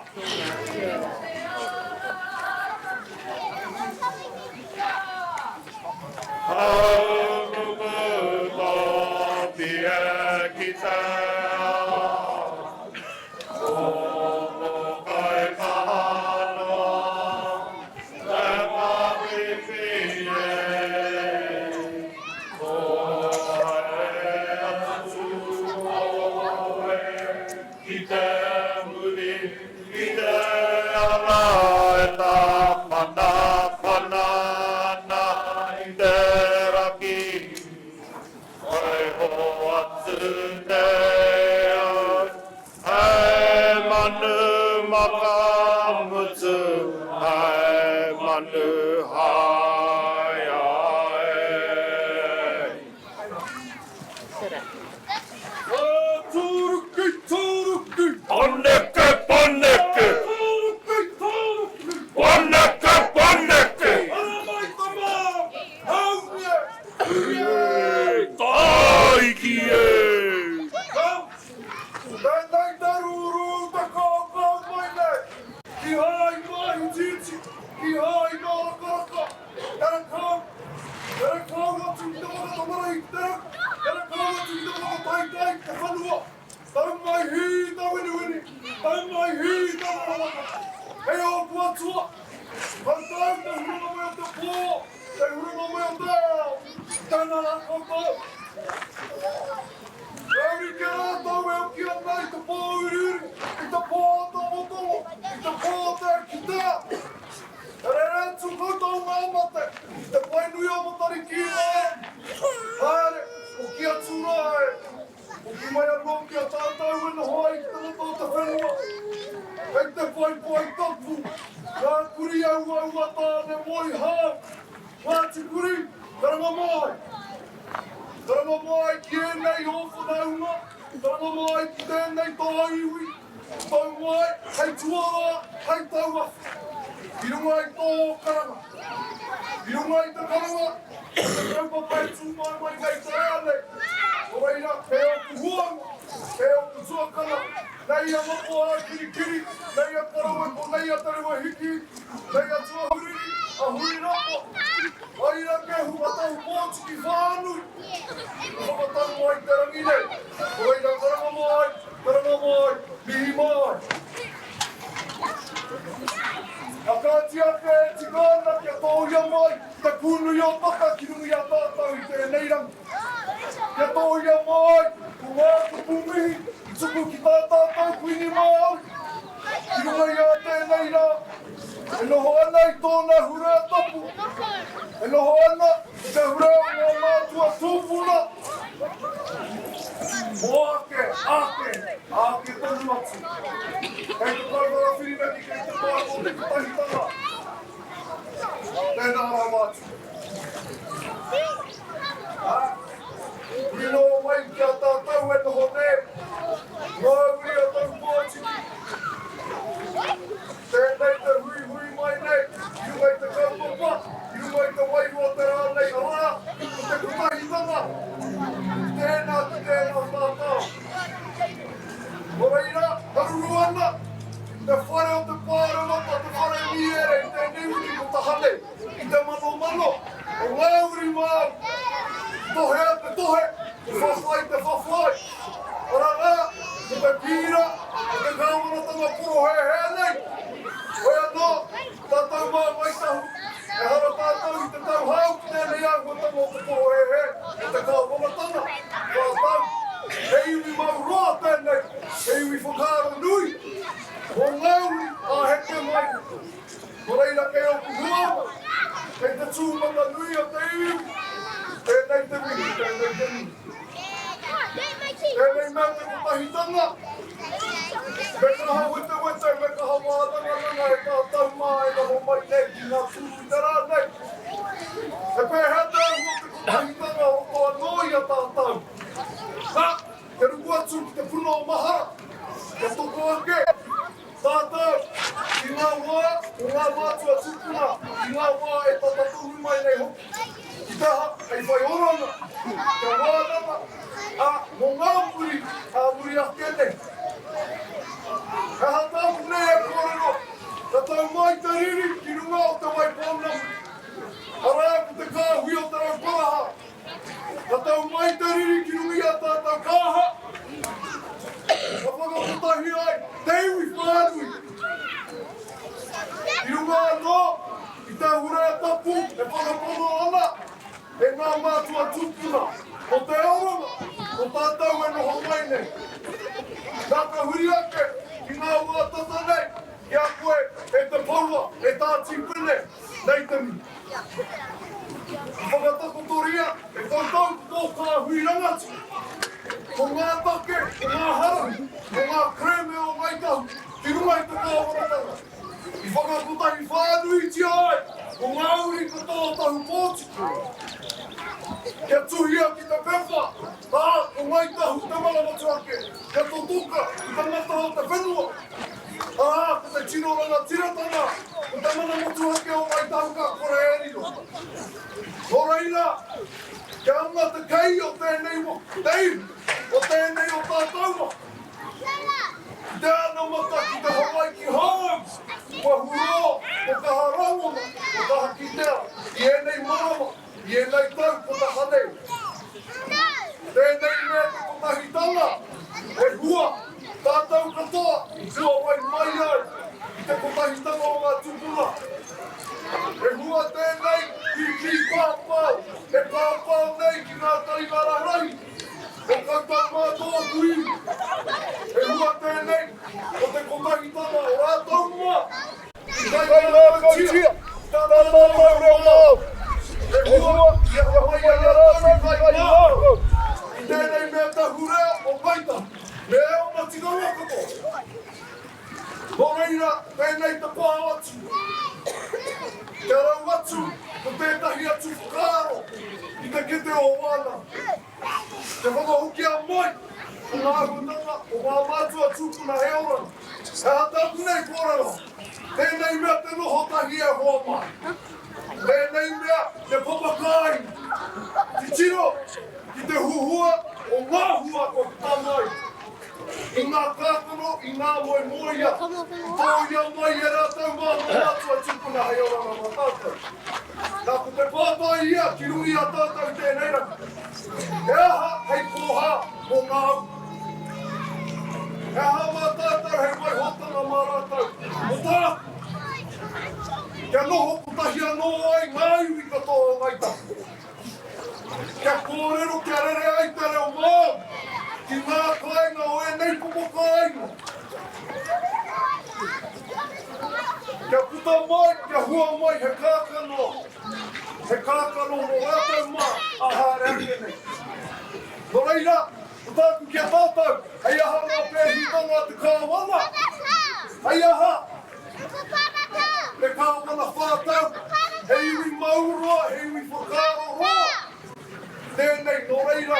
Ki te ara e tāpanapana ana i te raki, waiho atu nei au hei manu makamutu, hei manu haea e. Tūruki, tūruki! Paneke, paneke! Tūruki, tūruki! Paneke, paneke! Ara mai tama! Haumie! Haumie! Tāiki e! Kau! Tēnei te rūrū te kaukau mai nei! Ki hai ngā itiiti, ki hai ngā rakaraka! Tere kau! Tere kau atu ki te waka tamariki, tere, tere kau atu ki te waka taitai ki te whenua. Tau mai hī ta winiwini, tau mai hī ta warawaka. Hei ōku atua, koutou te hurunga mai o te pō, te hurunga mai o te ao, tēnā rā koutou. Mauri ki a rātou e oki ana i te pō uriuri, i te pō tomotomo, i te pō te kitea. Rere! atu koutou ngā mate ki te paenui o Matariki rā. Haere, hoki atu rā e. Hoki mai anō ki a tātou e noho ai ki te roto o te whenua. Kei te poipoi tapu, ngā kurī auau a Tāne moe hau, Ngāti Kurī, karanga mai! Karanga mai ki ēnei ō whanaunga, karanga mai ki tēnei tō iwi, tau mai hei tuarā, hei tauawhi, i runga i tō karanga. I runga i te karanga, ko te kaupapa e tū mai mai nei te rā nei. Nō reira, kei ōku huaunga, kei ōku tuakana, nei a Moko ā-Kirikiri, nei a Karaweko, nei a Te Rewahiki, nei a Tuahuriri, a Huirapa, a Irakehu, a Tahupōtiki whānui, i whakatau mai te rangi nei. Nō reira, karanga mai, karanga mai, mihi mai. Ka kāti ake e tika ana kia tōia mai te pūnui o Taka ki runga i a tātou i tēnei rangi. Kia tōia mai ko ngā kupu mihi i tuku ki tā tātou Kuini Māori ki runga i a tēnei rā e noho ana i tōna hurea tapu, e noho ana i te hurea o ngā mātua tūpuna mō ake, ake, ake tonu atu. Kei te kauwhara whirinaki, kei te pāka o te kotahitanga. Tēnā rawa atu. Ā, huri noa mai ki a tātou e noho nei, ngā uri o Taupōtiki. Tēnei te huihui mai nei, i runga i te kaupapa, i runga i te wairua o te rā nei, arā, ko te kotahitanga, ki tēnā, ki tēnā tātou. Nō reira, haruru ana te whare o te Pāremata, te whare mīere i tēnei wiki ko Tahane, i te manomano o ngā uri Māori. Tohea te tohe, te whawhai te whawhai. Arā rā, ko te pīra o te kāwanatanga porohēhē nei. Hoi anō, tātou mā Ngāi Tahu, ehara tātou i te tau hou ki tēnei āhuatanga o te porohēhē, o te kāwanatanga. Tātou, he iwi mau roa tēnei, he iwi whakaaro nui, mō ngā uri ā heke mai. Nō reira kei ōku huaonga, kei te tūmatanui o te iwi, tēnei te mihi, tēnei te mihi. Tēnei mea te kotahitanga, me kaha wetewete, me kaha wānangananga e tātou mā e noho mai nei ki ngā tūru i te rā nei. He pēhea te āhua o te kotahitanga o roto anō i a tātou? Nā, kia ruku atu ki te puna o mahara, kia toko ake, Tātou, i ngā wā o ngā mātua tūpuna, i ngā wā e tata tonu mai nei hoki. Ki te aha, hei whai oranga, kia wānanga, ā, mō ngā muri, ā muri ake nei. He aha tāku nei e kōrero, ka tau mai te riri ki runga o Te Waipounamu, arā ko te kāhui o Te Rauparaha, Ka tau mai te riri ki runga i a tātou ka aha? Ka whakakotahi ai te iwi whānui. I runga anō i te ahurea tapu e whakapono ana e ngā mātua tūpuna o te oranga o tātou e noho mai nei. Nā ka huri ake ki ngā wā tata nei ki a koe e te poua, e Tā Tīpene, nei te mihi. I whakatakotoria e koutou tō kāhui rangatira, ko ngā take, ko ngā hara, ko ngā kerēme o Ngāi Tahu ki runga i te kāwanatanga. I whakakotahi whānuitia ai ko ngā uri katoa o Tahu Pōtiki kia tuhia ki te pepa, ā, ko Ngāi Tahu te mana motuhake kia totoka i te mata o te whenua. Arā, ko te tino rangatiratanga, ko te mana motuhake o Ngāi Tahu ka kore e riro. Nō reira, kia anga te kei o tēnei waka, te ihu o tēnei o tātou waka, ki te anamata ki te Hawaiki hou, kua hurō, kua kaha rangona, kua kaha kitea i ēnei marama, I ēnei tau ko taha nei. Tēnei mea te kotahitanga, he hua tātou katoa i puawai mai ai i te kotahitanga o ngā tūpuna. He hua tēnei i kī pāpao, he pāpao nei ki ngā taringa rarahi o koutou mā tōku iwi. He hua tēnei o te kotahitanga o rātou mā. Kaingākautia tā rātou. Tēnei te pā atu. Kia rau atu ko tētahi atu whakaaro ki te kete o wāna. Kia whakahokia mai ko ngā āhuatanga o ngā mātua tūpuna he oranga. He aha tāku nei kōrero? Tēnei mea te noho tahi e hoa mā. Tēnei mea te papakāinga. Titiro ki te huhua o ngā hua kua puta mai. I ngā kākano, i ngā moemoeā, i tōia mai e rātou mā ngā mātua tūpuna hei oranga mā tātou. Nā, ko te pātai ia ki runga i a tātou i tēnei rangi, he aha hei kōhā mō ngā uri? He aha mā tātou hei waihotanga mā rātou? Ko tāku, kia noho kotahi anō ai ngā iwi katoa o Ngāi Tahu. Kia kōrero, kia rere ai te reo Māori ki ngā kāinga o ēnei momo kāinga. Kia puta mai, kia hua mai he kākano, he kākano mō rātou mā ā haere ake nei. Nō reira, ko tāku ki a tātou, hei aha ngā pēhitanga a te Kāwana? Hei aha? Te Kāwana whātau, he iwi mauroa, he iwi whakaaro roa tēnei, nō reira,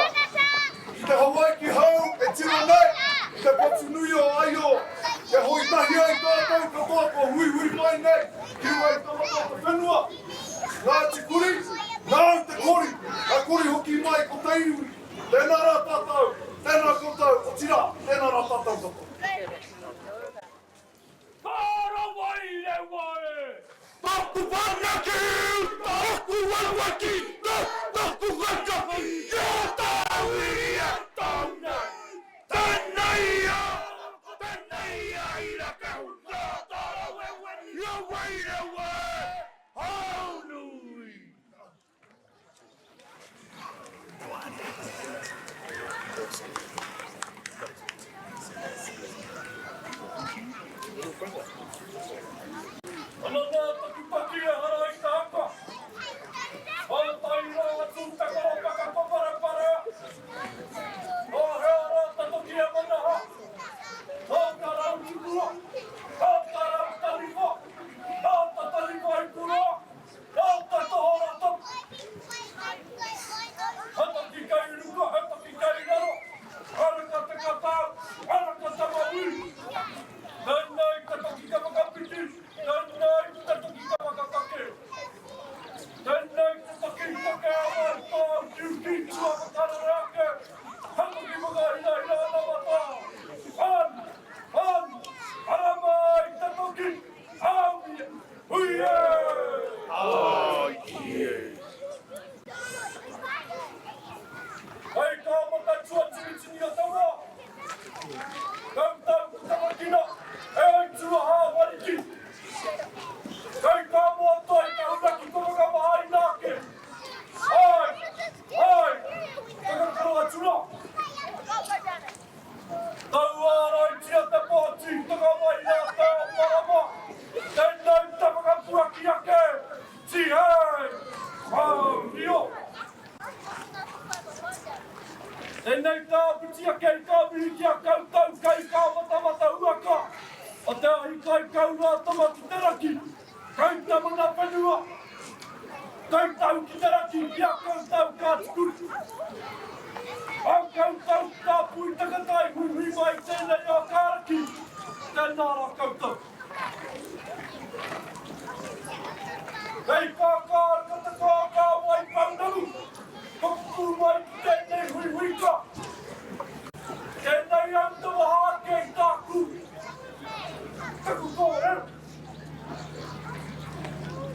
ki te Hawaiki hou e tiro nei i te patu nui o Aio, kia hoi tahi ai tātou katoa kua huihui mai nei ki runga i te mata o te whenua, Ngāti Kuri, nāu te kori, ka kori hoki mai ko te iwi, tēnā rā tātou, tēnā koutou, otirā, tēnā rā tātou katoa. Tārawairewa e! Taku whanake, taku wawaki, taku whakapi, kia tāwiri e tau nei. Tēnei ia, tēnei ia i rakahu, kia tārawewe, ia wairewa e, Haunui! Ana nā taku paki e hara i te haka. Pātai rā atu te koropaka paparapara. Nō hea rā te toki e manaha? Nō te rau tupua, nō te rau taniwha, nō te taniwha i puroa, Nō te tohora tapu. He taki kei ruka, he taki kei raro, Areka te katau, areka te mauī. Tēnei te taki ka whakapiki, tēnei te taki ka whakakake. Tēnei te taki take awa i tāu kiuki tua whakarere ake, he taki whakahirahira anamata. An, an, ara mai te toki, haumi, Hui e! Āiki e! Hei kā mata tuatinitini o te wā, Tautau ko Tamakina, e ai tuaha wariki. Kei kā moa toi ka huraki ko whakamahaina ake. Ai, ai, whakakaro atu rā. Tauāraitia te pōti toka mai rā te ao marama, tēnei te whakapuaki ake, tihei, maurio. Tēnei te āpiti ake i ka mihi ki a koutou kei kā matamata huaka o te ahi kai kau rā tama ki te raki. Kei te mana whenua, kei tahu ki te raki ki a koutou Kāti Kuri. A koutou tāpui tangata i huihui mai i tēnei ākāraki, tēnā rā koutou. Kei kākārakataka kā wai pounamu, ka pupū mai ki tēnei huihuika. Tēnei au te waha ake i tāku, taku kōrero.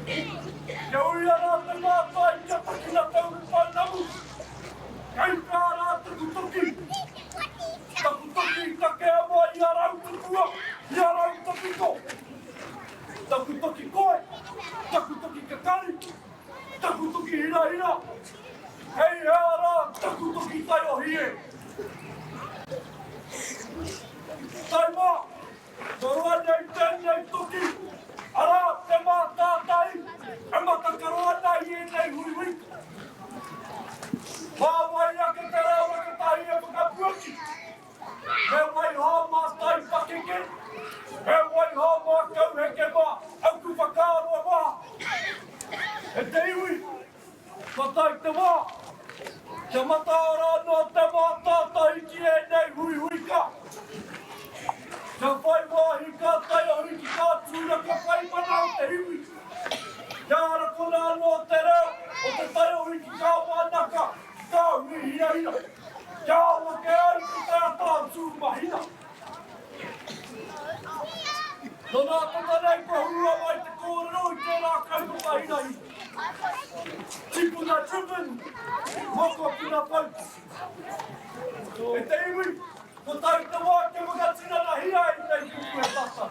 Kia uia rā te mātai kia takina te urupounamu, kei whea rā taku toki? Taku toki i takea mai i a Rautupua, i a Rautapito. Taku toki koi, taku toki kakari, taku toki hirahira, kei hea rā taku toki taiohi e? Taima! Toroa nei tēnei toki, arā, te mātātahi e matakaro ana i ēnei huihuinga. Mā wai ake te reo rangatahi e whakapuaki? Me waiho mā taipakeke, me waiho mā kauheke. Kua tae te wā kia mataara anō te mātātahi ki ēnei huihuika, kia whai wāhi kā taiohi ki kā tūraka whai mana o te iwi, kia arakona anō te reo o te taiohi ki kā wānaka, ki kā hui hirahira, kia ao ake ai ki te ata o Tūmahina. Nō nā tata nei kua hurua mai te kōrero i tērā kaupapa hirahira. Tipuna driven, mokopuna focused. E te iwi, ko tau te wā kia whakatinanahia ēnei kupu e tātou.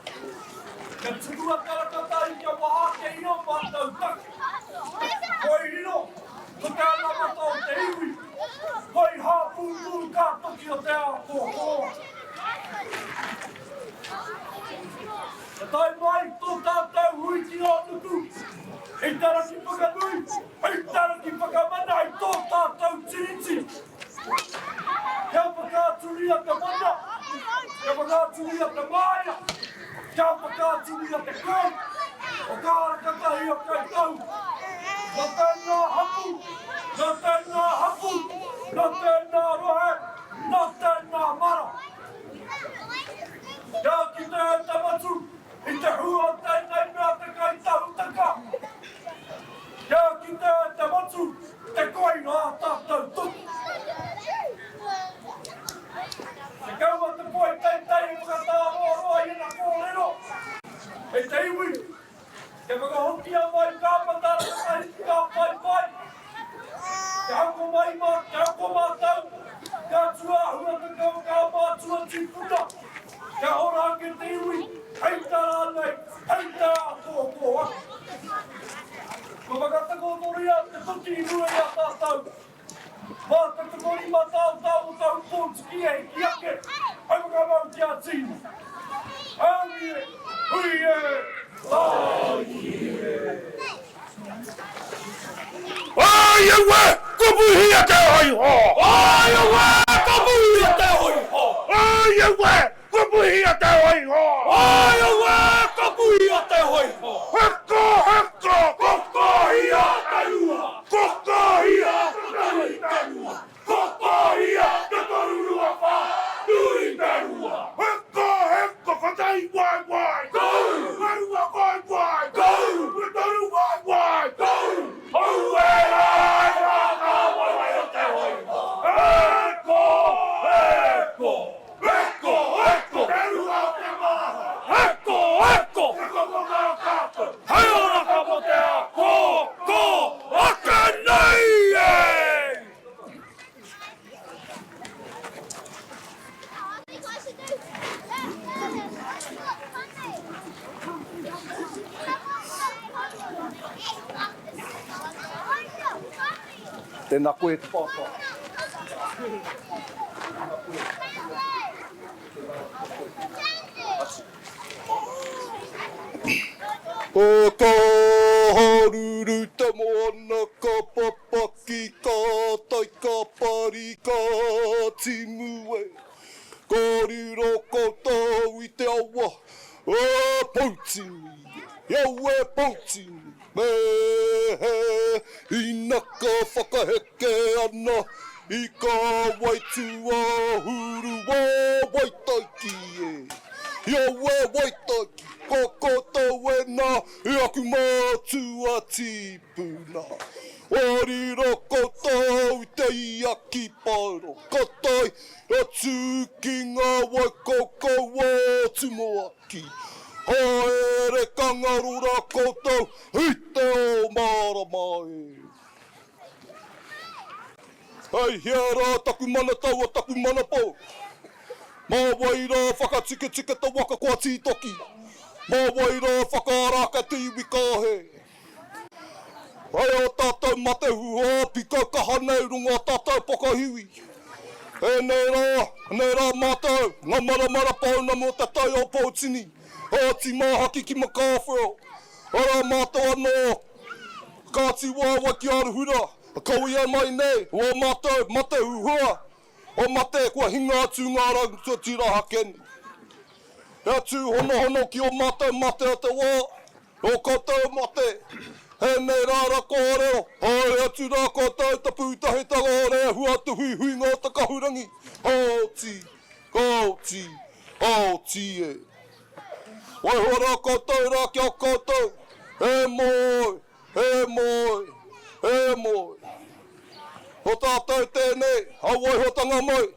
Kia tuku a Karakatahi kia waha ake i ō mātou take. Koi riro, ko te anamata o te iwi, koi hāpūpū kā toki o te ao kōkōa. Ka tae mai tō tātou hui ki Ōnuku, i te rangi whakanui, i te rangi whakamana i tō tātou Tiriti. Kia whakaaturia te mana, kia whakaaturia te māia, kia whakaaturia te koi o kā rakatahi o Kāi Tahu. Nō tēnā hapū, nō tēnā hapū, nō tēnā rohe, nō tēnā mara. Kia kite e te matu i te hua o tēnei mea te kaitahutaka. Kia kite e te matu te koi o ā tātou toki. Te kaua te poi teitei e whakatāroaroa i ana kōrero e te iwi. Kia whakahokia mai kā matara kotahi ki kā paepae, kia ako mai mā, kia ako mātou, kia tūāhuatanga o kā mātua tīpuna, kia ora ake te iwi, hei tā rānei, hei tā ākōkō ake. Kua whakatakotoria te toki i mua i a tātou. Mā te tokorima taotao o tahu pōtiki e hiki ake hei whakamau ki a Tīna. Aui e, hui e, tāiki e. Ai aue, ko Puhia te hoiho! Ai aue, ko Puhia te hoiho! Ai aue, ko Puhia te hoiho! Ai aue, ko Puhia te hoiho! Heko, heko, ko Kohia te rua! Ko Kohia te tahi te rua! Ko Kohia te torurua wha, nui te rua! Heko, heko, kotahi waewae! Go! Rua waewae! Go! Toru waewae! Go! Aue rā e ngā ngā waewae o te hoiho! Heko, heko! Heko, heko! Te rua o te māra! Heko, heko! Te kokonga o kātou! Hei oraka mō te ao! Ko, ko, ake nei e! Tēnā koe e te pāpā. Ko Kaharuru te moana ka papaki ka tai ka pari ka timu e. Ka riro koutou i te awa e Poutini e, aue Poutini me he ina ka whakaheke ana i ka waituahuru o Waitaiki e. I aue Waitaiki, ko koutou ena i aku mātua tīpuna. Riro koutou i te iaki paero, ka tae atu ki ngā wai koukou o Tumuaki. Haere ka ngaro rā koutou i te ao mārama e. Hei hea rā taku mana taua, taku mana pou? Mā wai rā whakatiketika te waka kua tītoki? Mā wai rā whakaara ake te iwi kāhe? Hei ō tātou mate huhua, pikau kaha nei runga o tātou pokohiwi. Ēnei rā, nei rā mātou, ngā maramara pounamu o te tai o Poutini, Kāti Māhaki ki Makaawhio, arā mātou anō, Kāti Waewae ki Aruhura, kawea mai nei ō mātou mate huhua, o mate kua hinga atu ngā rangatira hakeni. He tūhonohono ki ō mātou mate o te wā, Ō koutou mate. Hēnei rā ra kōrero, haere atu rā koutou te pūtahitanga o Rehua te huihuinga o te kahurangi, ka oti, ka oti, ka oti e. Waiho rā koutou rā ki a koutou, e moe, e moe, e moe. Ko tātou tēnei, a waihotanga mai,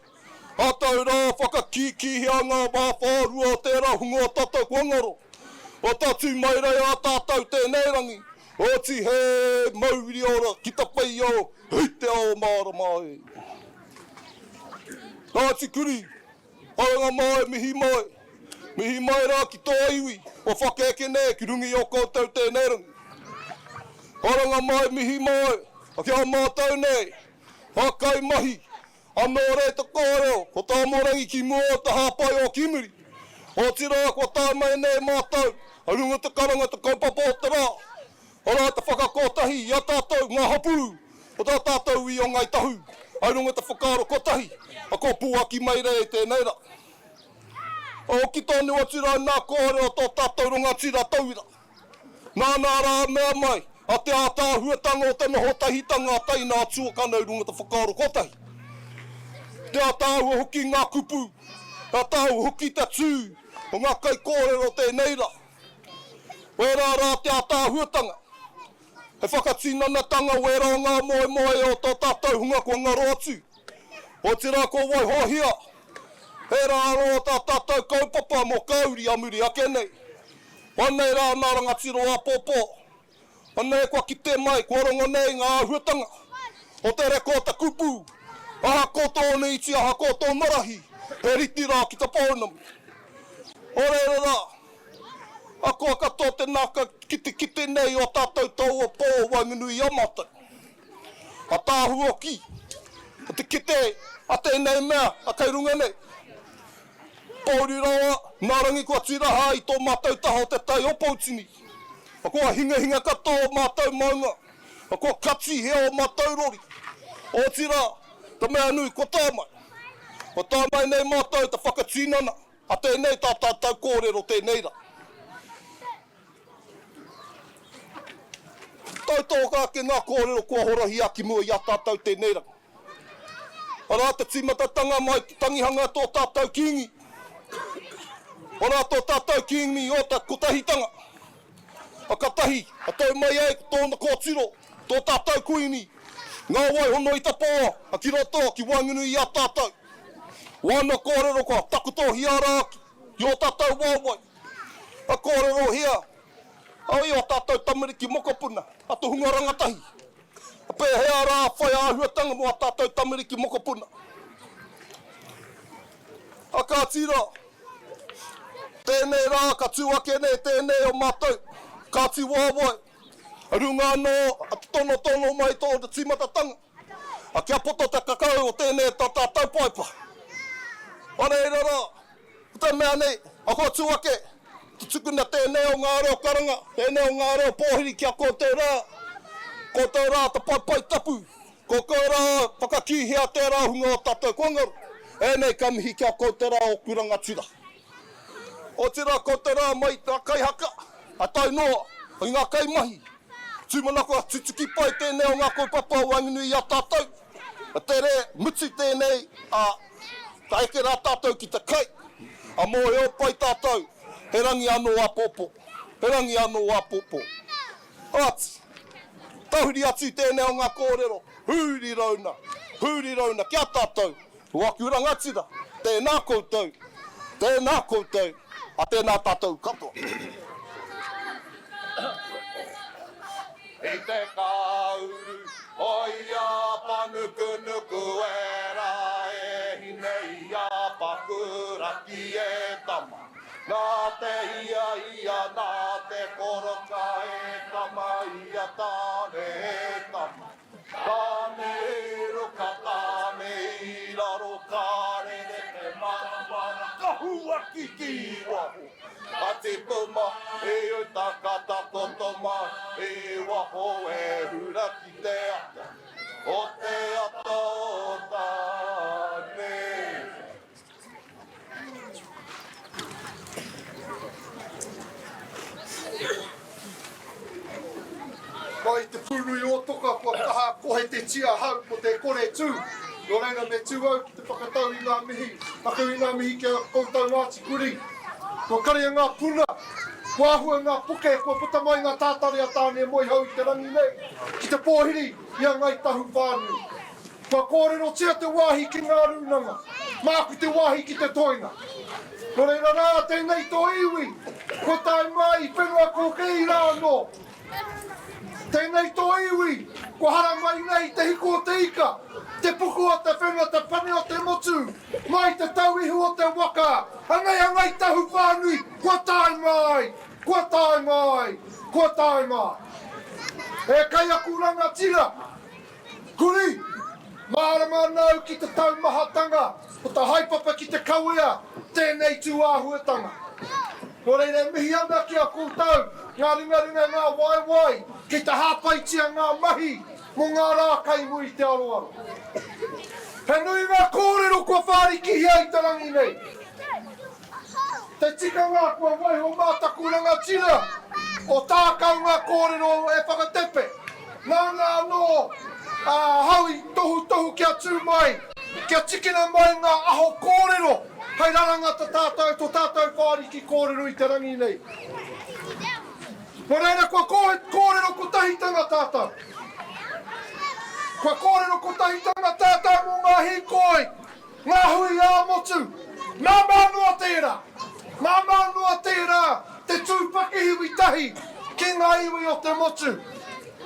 a tau rā whakakīkīhia ngā wāwhārua o tērā hunga o tātou kua ngaro. O tatū mai rei a tātou tēnei rangi, oti he mauri ora ki te whei ao, hei te ao mārama e. Ngāti Kuri, Karanga mai, mihi mai. Mihi mai rā ki tō iwi, kua whakaeke nei ki runga i ō koutou tēnei rangi. Karanga mai, mihi mai, ki a mātou nei, ngā kaimahi, anō rei te kōrero, ko tā Morangi ki mua o te hāpai o ki muri. Otirā, kua tae mai nei mātou, a runga te karanga te kaupapa o te rā, Arā te whakakotahi i a tātou ngā hapū o tā tātou i o Ngāi Tahu, hai runga te whakaaro kotahi, a kua puaki mai rei i tēnei rā. A hoki tonu atu rā nā kōrero tō tātou rangatira tauira. Nāna rā mea mai, a te ātaahuatanga o te noho tahitanga a teina a tuakana i runga te whakaaro kotahi. Te ātaahua hoki ngā kupu, te ātaahua hoki te tū o ngā kaikōrero o tēnei rā. Wērā rā te ātaahuatanga, he whakatinanatanga wērā o ngā moemoe o tō tātou hunga kua ngaro atu, otirā kua waihohia ērā anō o tā tātou kaupapa mō kā uri a muri ake nei. Anei rā nā rangatira o āpōpō, anei kua kite mai, kua rongo nei ngā āhuatanga o te reka o te kupu, ahakoa tōna iti, ahakoa tōna rahi, he rite rā ki te pounamu. Nō reira rā, Akoa katoa te naka ki te kite nei o tatou taua po o waenganui i a matou. Ataahua hoki o te kite a tenei mea a kei runga nei. Pouri rawa nga rangi kua tiraha i to matou taha o te tai o Poutini. Kua hingahinga katoa o matou maunga, kua katihia o matou rori. Otira, te mea nui kua tae mai. Kua tae mai nei matou te whakatinana A tēnei tā tātou kōrero tēnei rā. Tautoko ake ngā kōrero kua horahia ki mua i a tātou tēnei rā. Arā te tīmatatanga mai te tangihanga tō tātou Kīngi. Arā tō tātou Kīngi o te kotahitanga. A katahi, a tau mai ai ko tōna kōtiro, tō tātou Kuini, ngā wai hono i tapō, a ki roto, ki waenganui i a tātou. Wāna kōrero kua takotohia rā ki ō tātou waewae, ka kōrerohia ai ō tātou tamariki mokopuna, a te hunga rangatahi. Ka pēhea rā whai āhuatanga mō ā tātou tamariki mokopuna? A kāti rā, tēnei rā ka tū ake nei tēnei o mātou, kāti waewae, runga anō a te tonotono mai tōna tīmatatanga. A kia poto te kakau o tēnei tā tātou paipa. A reira rā, ko te mea nei, a kua tū ake, te tukuna tēnei o ngā reo karanga, tēnei o ngā reo pōhiri ki a koutou rā, koutou rā te paepae tapu, koutou rā whakakīhia tērā hunga o tātou kua ngaro. Ēnei ka mihi ki a koutou rā ōku rangatira. Otirā koutou rā mai i ngā kaihaka, a tae noa i ngā kaimahi. Tūmanako a tutuki pai tēnei o ngā kaupapa o waenganui i a tātou. Ka tere mutu tēnei, ā, ka eke rā tātou ki te kai, ā, mōhio pai tātou, he rangi anō āpōpō, he rangi anō āpōpō. Kāti, tahuri atu tēnei o ngā kōrero, huri rauna, huri rauna ki a tātou, Ko aku rangatira, tēnā koutou, tēnā koutou, a tēnā tātou katoa. I te kāuru o ia panukunuku e rā e hine i a Pakuraki e tama. Nā te ia ia nā te koroka e tama i a Tāne e tama. Tāne i ruka, tāne i raro, ka rere te maramara, ka huaki ki waho. Ka tipu mai i uta, ka takoto mai i waho e hura ki te ata, o te ata o Tāne. Whakatetia ahau ko te kore tū. Nō reira me tū au ki te whakatau i ngā mihi, taku i ngā mihi ki a koutou Ngāti Kurī. Kua karia ngā puna, kua ahua ngā puke, kua puta mai ngā tātare a Tāne Moehau i te rangi nei ki te pōhiri i a Ngāi Tahu whānui. Kua kōrerotia te wāhi ki ngā rūnanga, māku te wāhi ki te toenga. Nō reira rā, tēnei tō iwi, kua tae mai i whenua kōkēi rā anō. Tēnei tō iwi, kua haramai nei te hiku o te ika, te puku o te whenua, te pane o te motu, mai te tauihu o te waka, anei a Ngāi Tahu whānui, kua tae mai, kua tae mai, kua tae mai. E kai aku rangatira, Kuri! Mārama ana au ki te taumahatanga o te haepapa ki te kawea tēnei tū āhuatanga. Nō reira e mihi ana ki a koutou, ngā ringaringa, ngā waewae, kei te hāpaitia ngā mahi mō ngā rā kai muri i te aroaro. He nui ngā kōrero kua whārikihia i te rangi nei. Te tikanga kua waiho mā taku rangatira o Tākau ngā kōrero e whakatepe. Nāna anō ahau i tohutohu kia tū mai, kia tikina mai ngā aho kōrero hei raranga ta tātou, tō tātou whāriki kōrero i te rangi nei. Nō reira kua kōrero kotahitanga tātou. Kua kōrero kotahitanga tātou mō ngā hīkoi Ngā hui ā-motu, māmā noa tērā! Māmā noa tērā te tū pakihiwi tahi ki ngā iwi o te motu.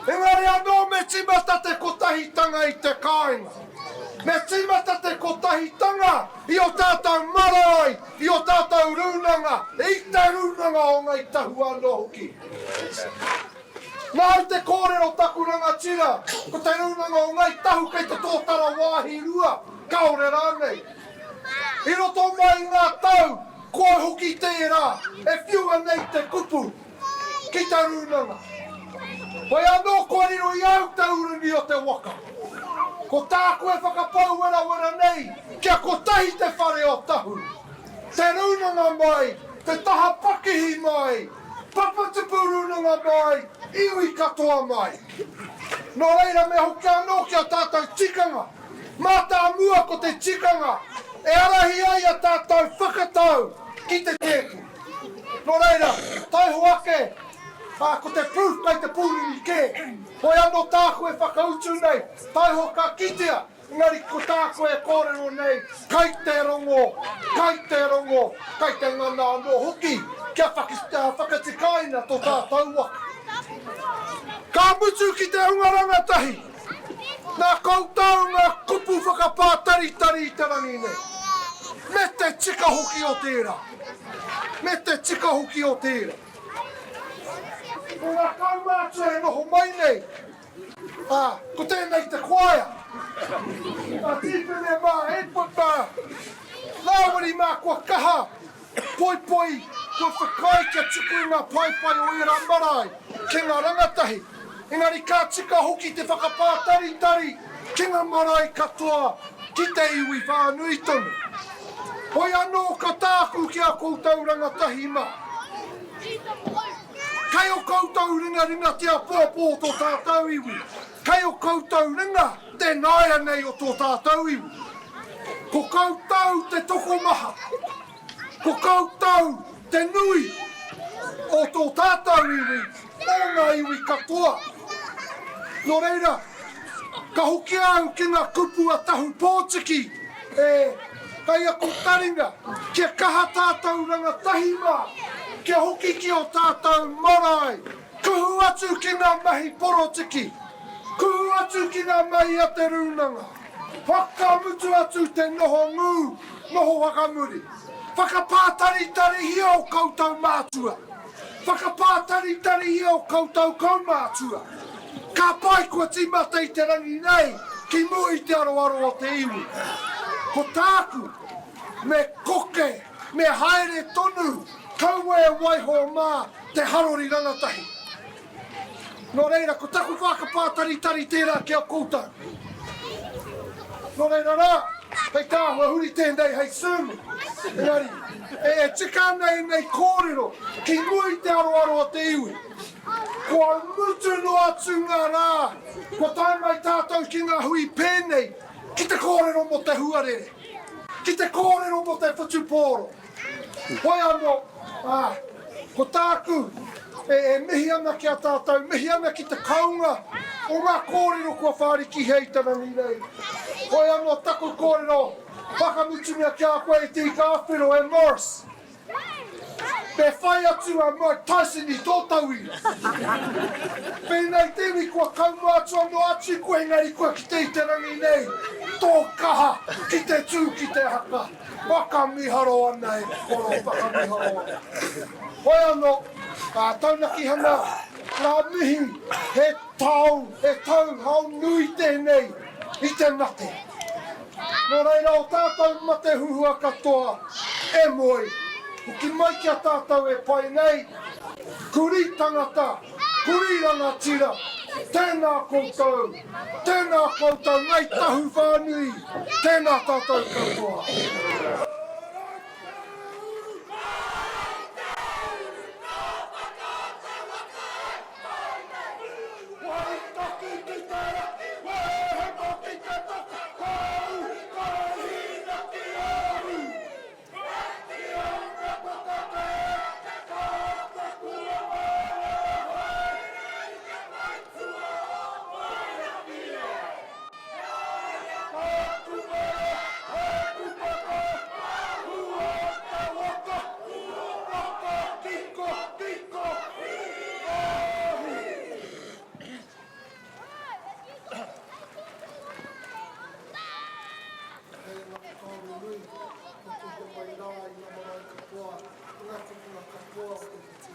Engari anō me tīmata te kotahitanga i te kāinga. Me tīmata te kotahitanga i ō tātou marae, i ō tātou rūnanga, i te rūnanga o Ngāi Tahu anō hoki. Nāu te kōrero taku rangatira, ko te rūnanga o Ngāi Tahu kei te tōtara wāhi rua, kāore rānei. I roto mai i ngā tau, koi hoki tērā e whiua nei te kupu ki te rūnanga. Whai anō kua riro i au te urungi o te waka. Ko tāku e whakapau werawera nei kia kotahi te whare o Tahu, te rūnanga mai, te taha pakihi mai, Papatipu Rūnanga mai, iwi katoa mai. Nō reira me hoki anō ki a tātou tikanga. Mātāmua ko te tikanga e arahi ai a tātou whakatau ki te tēpu. Nō reira, taiho ake, ā, ko te proof kei te pūriri kē. Hoi anō tāku e whakautu nei, taiho ka kitea Engari ko tāku e kōrero nei, kai te rongo, kai te rongo, kai te ngana anō hoki kia whakatikaina tō tātou waka. Ka mutu ki te hunga rangatahi, nā koutou ngā kupu whakapātaritari i te rangi nei. Me te tika hoki o tērā. Me te tika hoki o tērā. Ko ngā kaumātua e noho mai nei, Ā, ko tēnei te koaea. A Tīpene mā, Edward mā, Rāwiri mā kua kaha poipoi, kua whakaae kia tuku i ngā paepae o ērā marae ki ngā rangatahi. Engari ka tika hoki te whakapātaritari ki ngā marae katoa, ki te iwi whānui tonu. Hoi anō ka tāku ki a koutou rangatahi mā. Kei o koutou ringaringa te apoapo o tō tātou iwi. Kei o koutou ringa te nāianei o tō tātou iwi. Ko koutou te tokomaha. Ko koutou te nui o tō tātou iwi, o ngā iwi katoa. Nō reira, ka hoki au ki ngā kupu a Tahu Pōtiki, e Kei aku taringa, kia kaha tātou rangatahi mā, kia hoki ki ō tātou marae, kuhu atu ki ngā mahi porotiki, kuhu atu ki ngā mahi a te rūnanga, whakamutu atu te noho ngū, noho whakamuri. Whakapātaritarihia ō koutou mātua. Whakapātaritarihia ō koutou kaumātua. Ka pai kua tīmata i te rangi nei ki mua i te aroaro o te iwi. Ko tāku, me koke, me haere tonu, kaua e waiho mā te harori rangatahi. Nō reira, ko taku whakapātaritari tērā ki a koutou. Nō reira rā, hei tāhua huri tēnei hei sermon. Engari, e tika ana ēnei kōrero ki mua i te aroaro o te iwi. Kua mutu noa atu ngā rā kua tae mai tātou ki ngā hui pēnei ki te kōrero mō te huarere, ki te kōrero mō te whutupōro. Hoi anō, ā, ko tāku e, e mihi ana ki a tātou, mihi ana ki te kounga o ngā kōrero kua whārikihia i te rangi nei. Hoi anō taku kōrero whakamutunga ki a koe e Te Ika-a-Whiro, e Morris. Me whai atu a Mike Tyson i tō tauira. Pēnei te iwi kua kaumātua noa atu koe engari kua kite i te rangi nei tō kaha ki te tū ki te haka. Whakamiharo ana e koro, whakamiharo ana. Hoi anō, ka taunakihanga ngā mihi he tau, he tau hao nui tēnei i te mate. Nō reira o tātou mate huhua katoa, e moe, hoki mai ki a tātou e pai nei, kurī tangata, kurī rangatira, tēnā koutou, tēnā koutou Ngāi Tahu whānui, tēnā tātou katoa. Waitaki ki te raki, Wēhema ki te toka, Ka ū, ka hīnaki a Ū. Ki a Ngapata te eke, Ka takua māua haere i te whaitua o Wairaki e. Ka kumara, ka kumara, hua te waka, waka kiko, kiko, ahu. Hei ngā whakaaro nui kua tuhia mai rā i ngā marae katoa, i ngā tupuna katoa o te whetū.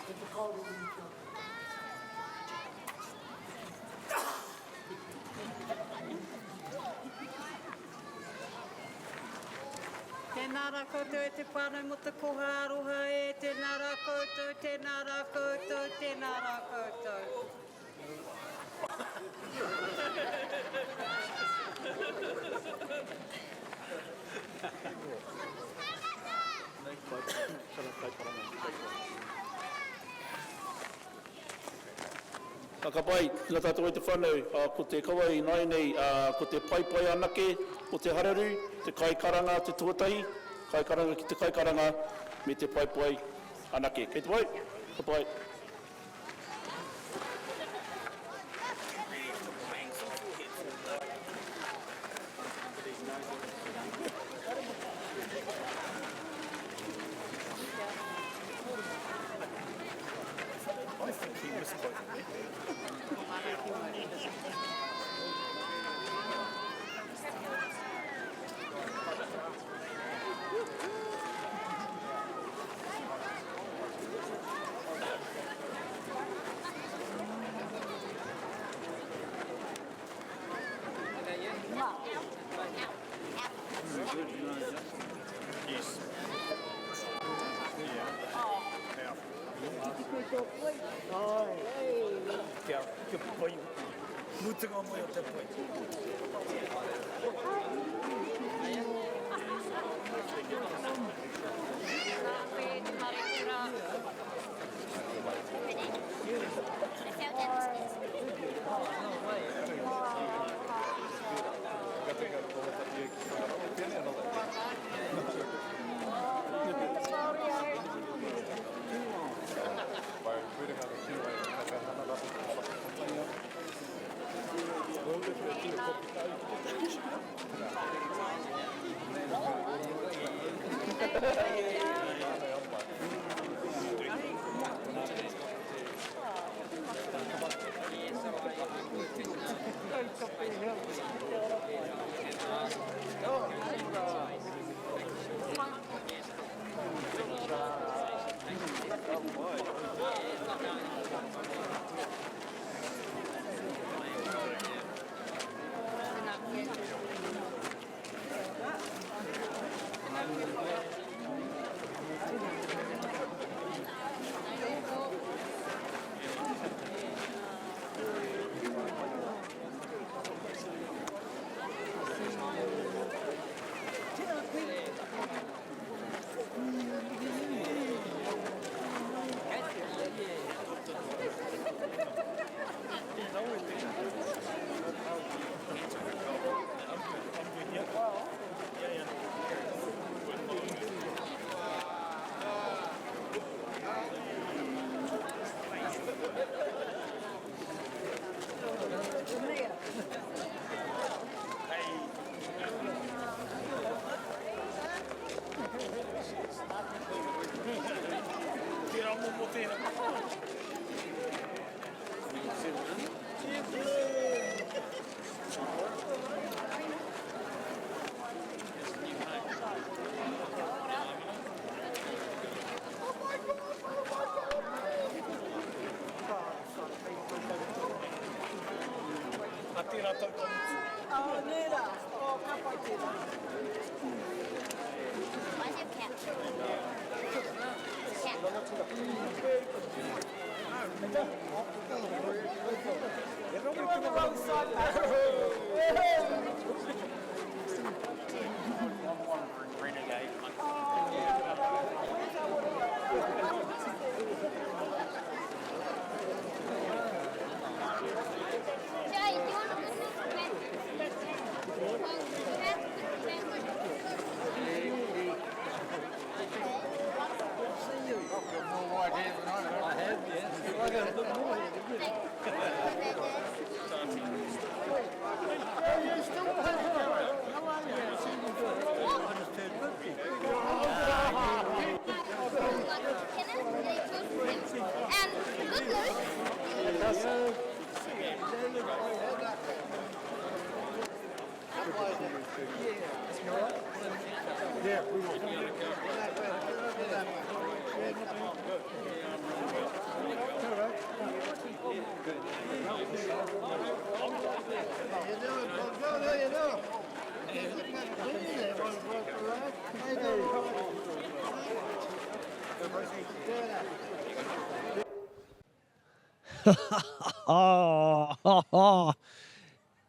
He whakaaro nui ki a koutou. Tēnā rā koutou e te whānau mō te koha aroha e, tēnā rā koutou, tēnā rā koutou, tēnā rā koutou. Ka pai, tēnā tātou e te whanau, ko te kawa ināianei, ko te paepae anake o te hararu, te kaikaranga te tuatahi, kaikaranga ki te kaikaranga, me te paepae anake. Kei te pai? Ka pai. Kia, kia pai hoki. Mutunga mai o te pai.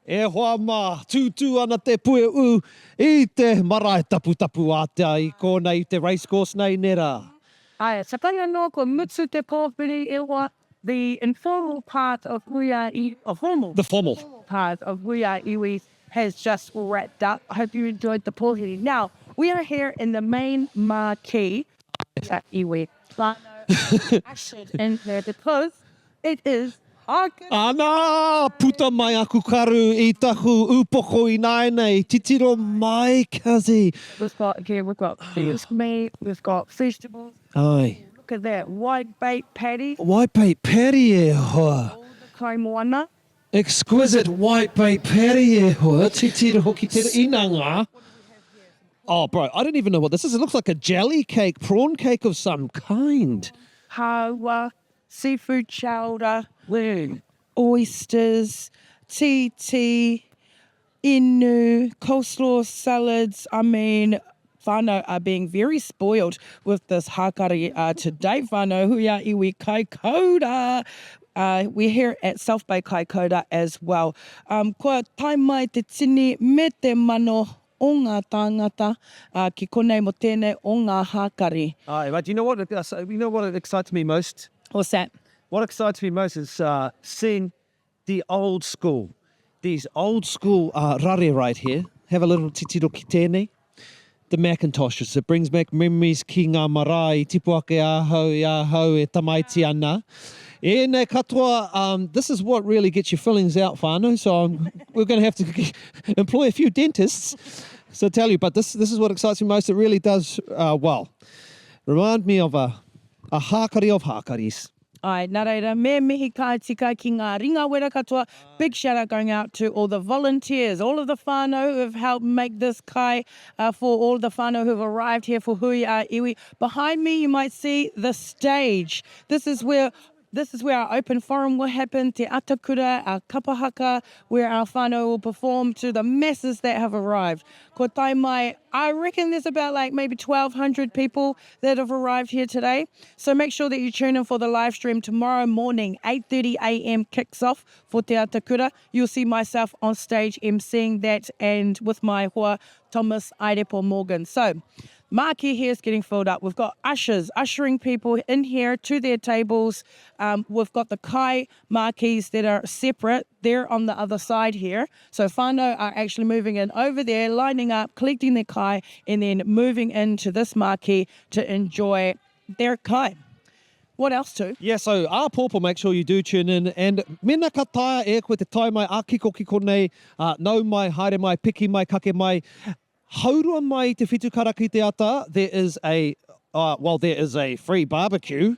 E hoa mā, tūtū ana te pue ū i te marae taputapu ātea i kōnei i te racecourse nei, nē rā? Āe, te pai anō kua mutu te pōwhiri e hoa, the informal part of Hui a Iwi, the formal, the formal part of Hui a Iwi has just wrapped up. I hope you enjoyed the pōwhiri. Now, we are here in the main marquee at Iwi whānau ushered in there because it is Hākari. Ana, puta mai aku karu i taku upoko ināianei, titiro mai, cuzzy. We've got here, we've got beef meat, we've got vegetables. Ai. Look at that, whitebait patty. Whitebait patty e hoa. All the kai moana. Exquisite whitebait patty e hoa, titiro hoki te inanga. Oh bro, I don't even know what this is, it looks like a jelly cake, prawn cake of some kind. Hāua, seafood chowder, oysters, tītī, inu, coleslaw salads, I mean, whānau are being very spoiled with this hākari uh, today, whānau, hui a iwi Kaikoura. Uh, we're here at South Bay Kaikoura as well. Um, kua tae mai te tini me te mano o ngā tāngata uh, ki konei mo tēnei o ngā hākari. Aye, but you know what, you know what excites me most? What's that? What excites me most is uh, seeing the old school. These old school uh, rare right here. Have a little titiro ki tēnei. The Macintoshes. It brings back memories ki ngā marae i tipu ake ahau i ahau e tamaiti ana. Ēnei katoa, um, this is what really gets your fillings out, whānau, so I'm, we're going to have to employ a few dentists. So tell you, but this, this is what excites me most. It really does, uh, well, remind me of a, a hākari of hākaris. Āe, nā reira, me mihi ka tika ki ngā ringa wera katoa, big shout out going out to all the volunteers, all of the whānau who have helped make this kai, uh, for all the whānau who have arrived here for Hui a Iwi. Behind me you might see the stage. This is where This is where our open forum will happen, Te Atakura, our kapa haka, where our whānau will perform to the masses that have arrived. Ko tae mai, I reckon there's about like maybe 1,200 people that have arrived here today. So make sure that you tune in for the live stream tomorrow morning, 8.30am kicks off for Te Atakura. You'll see myself on stage emceeing that and with my hoa Thomas Airepo Morgan. So marquee here is getting filled up. We've got ushers ushering people in here to their tables. Um, we've got the kai marquees that are separate. They're on the other side here. So whānau are actually moving in over there, lining up, collecting their kai, and then moving into this marquee to enjoy their kai. What else too? Yeah, so āpōpō, make sure you do tune in, and mena ka taea e koe te tae mai a kikokiko nei, uh, nau mai, haere mai, piki mai, kake mai, haurua mai i te whitu karaka i te ata, there is a, uh, well, there is a free barbecue,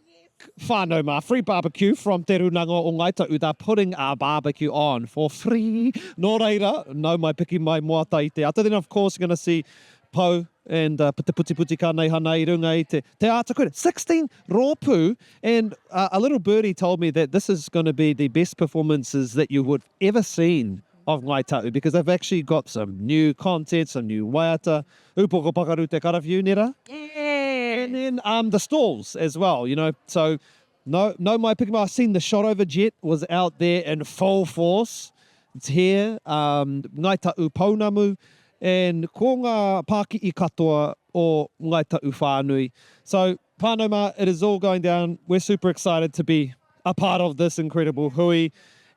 whānau mā, free barbecue from Te Rūnanga o Ngāi Tahu, they're putting our barbecue on for free, nō reira, nau mai, piki mai, moata i te ata, then of course you're gonna see Pou and uh, te putiputi ka neihana i runga i te, te ātakura. 16 rōpū, and uh, a little birdie told me that this is going to be the best performances that you would ever seen. of Ngāi Tahu because they've actually got some new content, some new waiata. Upoko pakaru te karawhiu, nera? Yeah. And then um, the stalls as well, you know. So no, no, my pick. I've seen the Shotover jet was out there in full force. It's here, um, Ngāi Tahu Pounamu, and ko ngā pāki'i katoa o Ngāi Tahu whānui. So, whānau mā, it is all going down. We're super excited to be a part of this incredible hui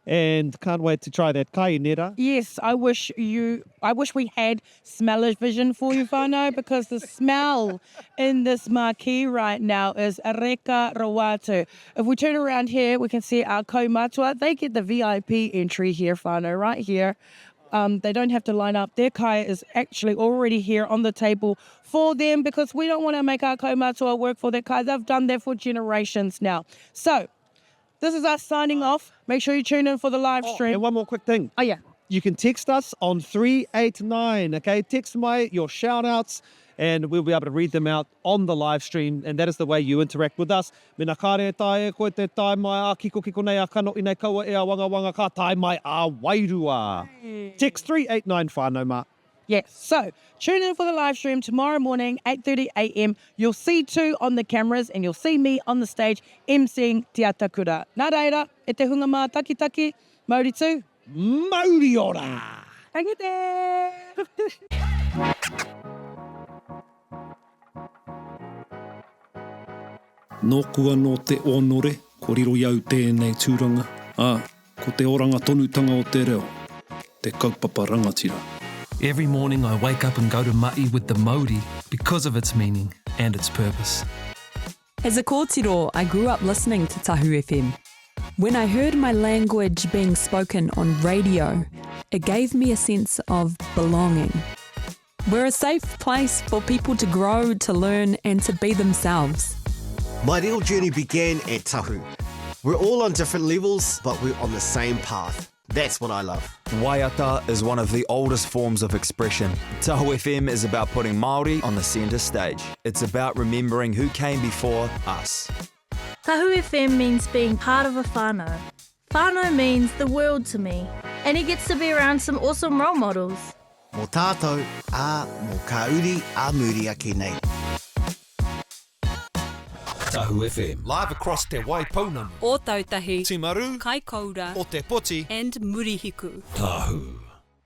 and can't wait to try that kai, nera. Yes, I wish you I wish we had smell-o-vision for you, whānau, because the smell in this marquee right now is reka rawatu. If we turn around here, we can see our kaumatua. They get the VIP entry here, whānau, right here. Um, they don't have to line up. Their kai is actually already here on the table for them because we don't want to make our kaumatua work for their kai. They've done that for generations now. So this is us signing off. Make sure you tune in for the live oh, stream. And one more quick thing. Oh, yeah. You can text us on 389, okay? Text my your shout outs and we'll be able to read them out on the live stream and that is the way you interact with us. Mena kāre e taea e koe te tae mai a kikokiko nei a kanohi nei kaua e awangawanga ka tae mai a wairua. Text 389 whānau mā. Yes, so tune in for the live stream tomorrow morning, 8.30am. You'll see two on the cameras and you'll see me on the stage emceeing Te Atakura. Nā reira, e te hunga mātakitaki, mauri tū! Mauri ora! Ka kite! Nōku anō te ōnore kua riro i au tēnei tūranga, ā, ko te oranga tonutanga o te reo te kaupapa rangatira. Every morning I wake up and go to mahi with the mauri because of its meaning and its purpose. As a kōtiro, I grew up listening to Tahu FM. When I heard my language being spoken on radio, it gave me a sense of belonging. We're a safe place for people to grow, to learn, and to be themselves. My real journey began at Tahu. We're all on different levels, but we're on the same path. That's what I love. Waiata is one of the oldest forms of expression. Tahu FM is about putting Māori on the centre stage. It's about remembering who came before us. Tahu FM means being part of a whānau. Whānau means the world to me, and he gets to be around some awesome role models. Mō tātou, ā, mō kā uri ā muri ake nei. Tahu FM. Live across Te Waipounamu. Ōtautahi. Timaru. Kaikoura. Ōtepoti. And Murihiku. Tahu.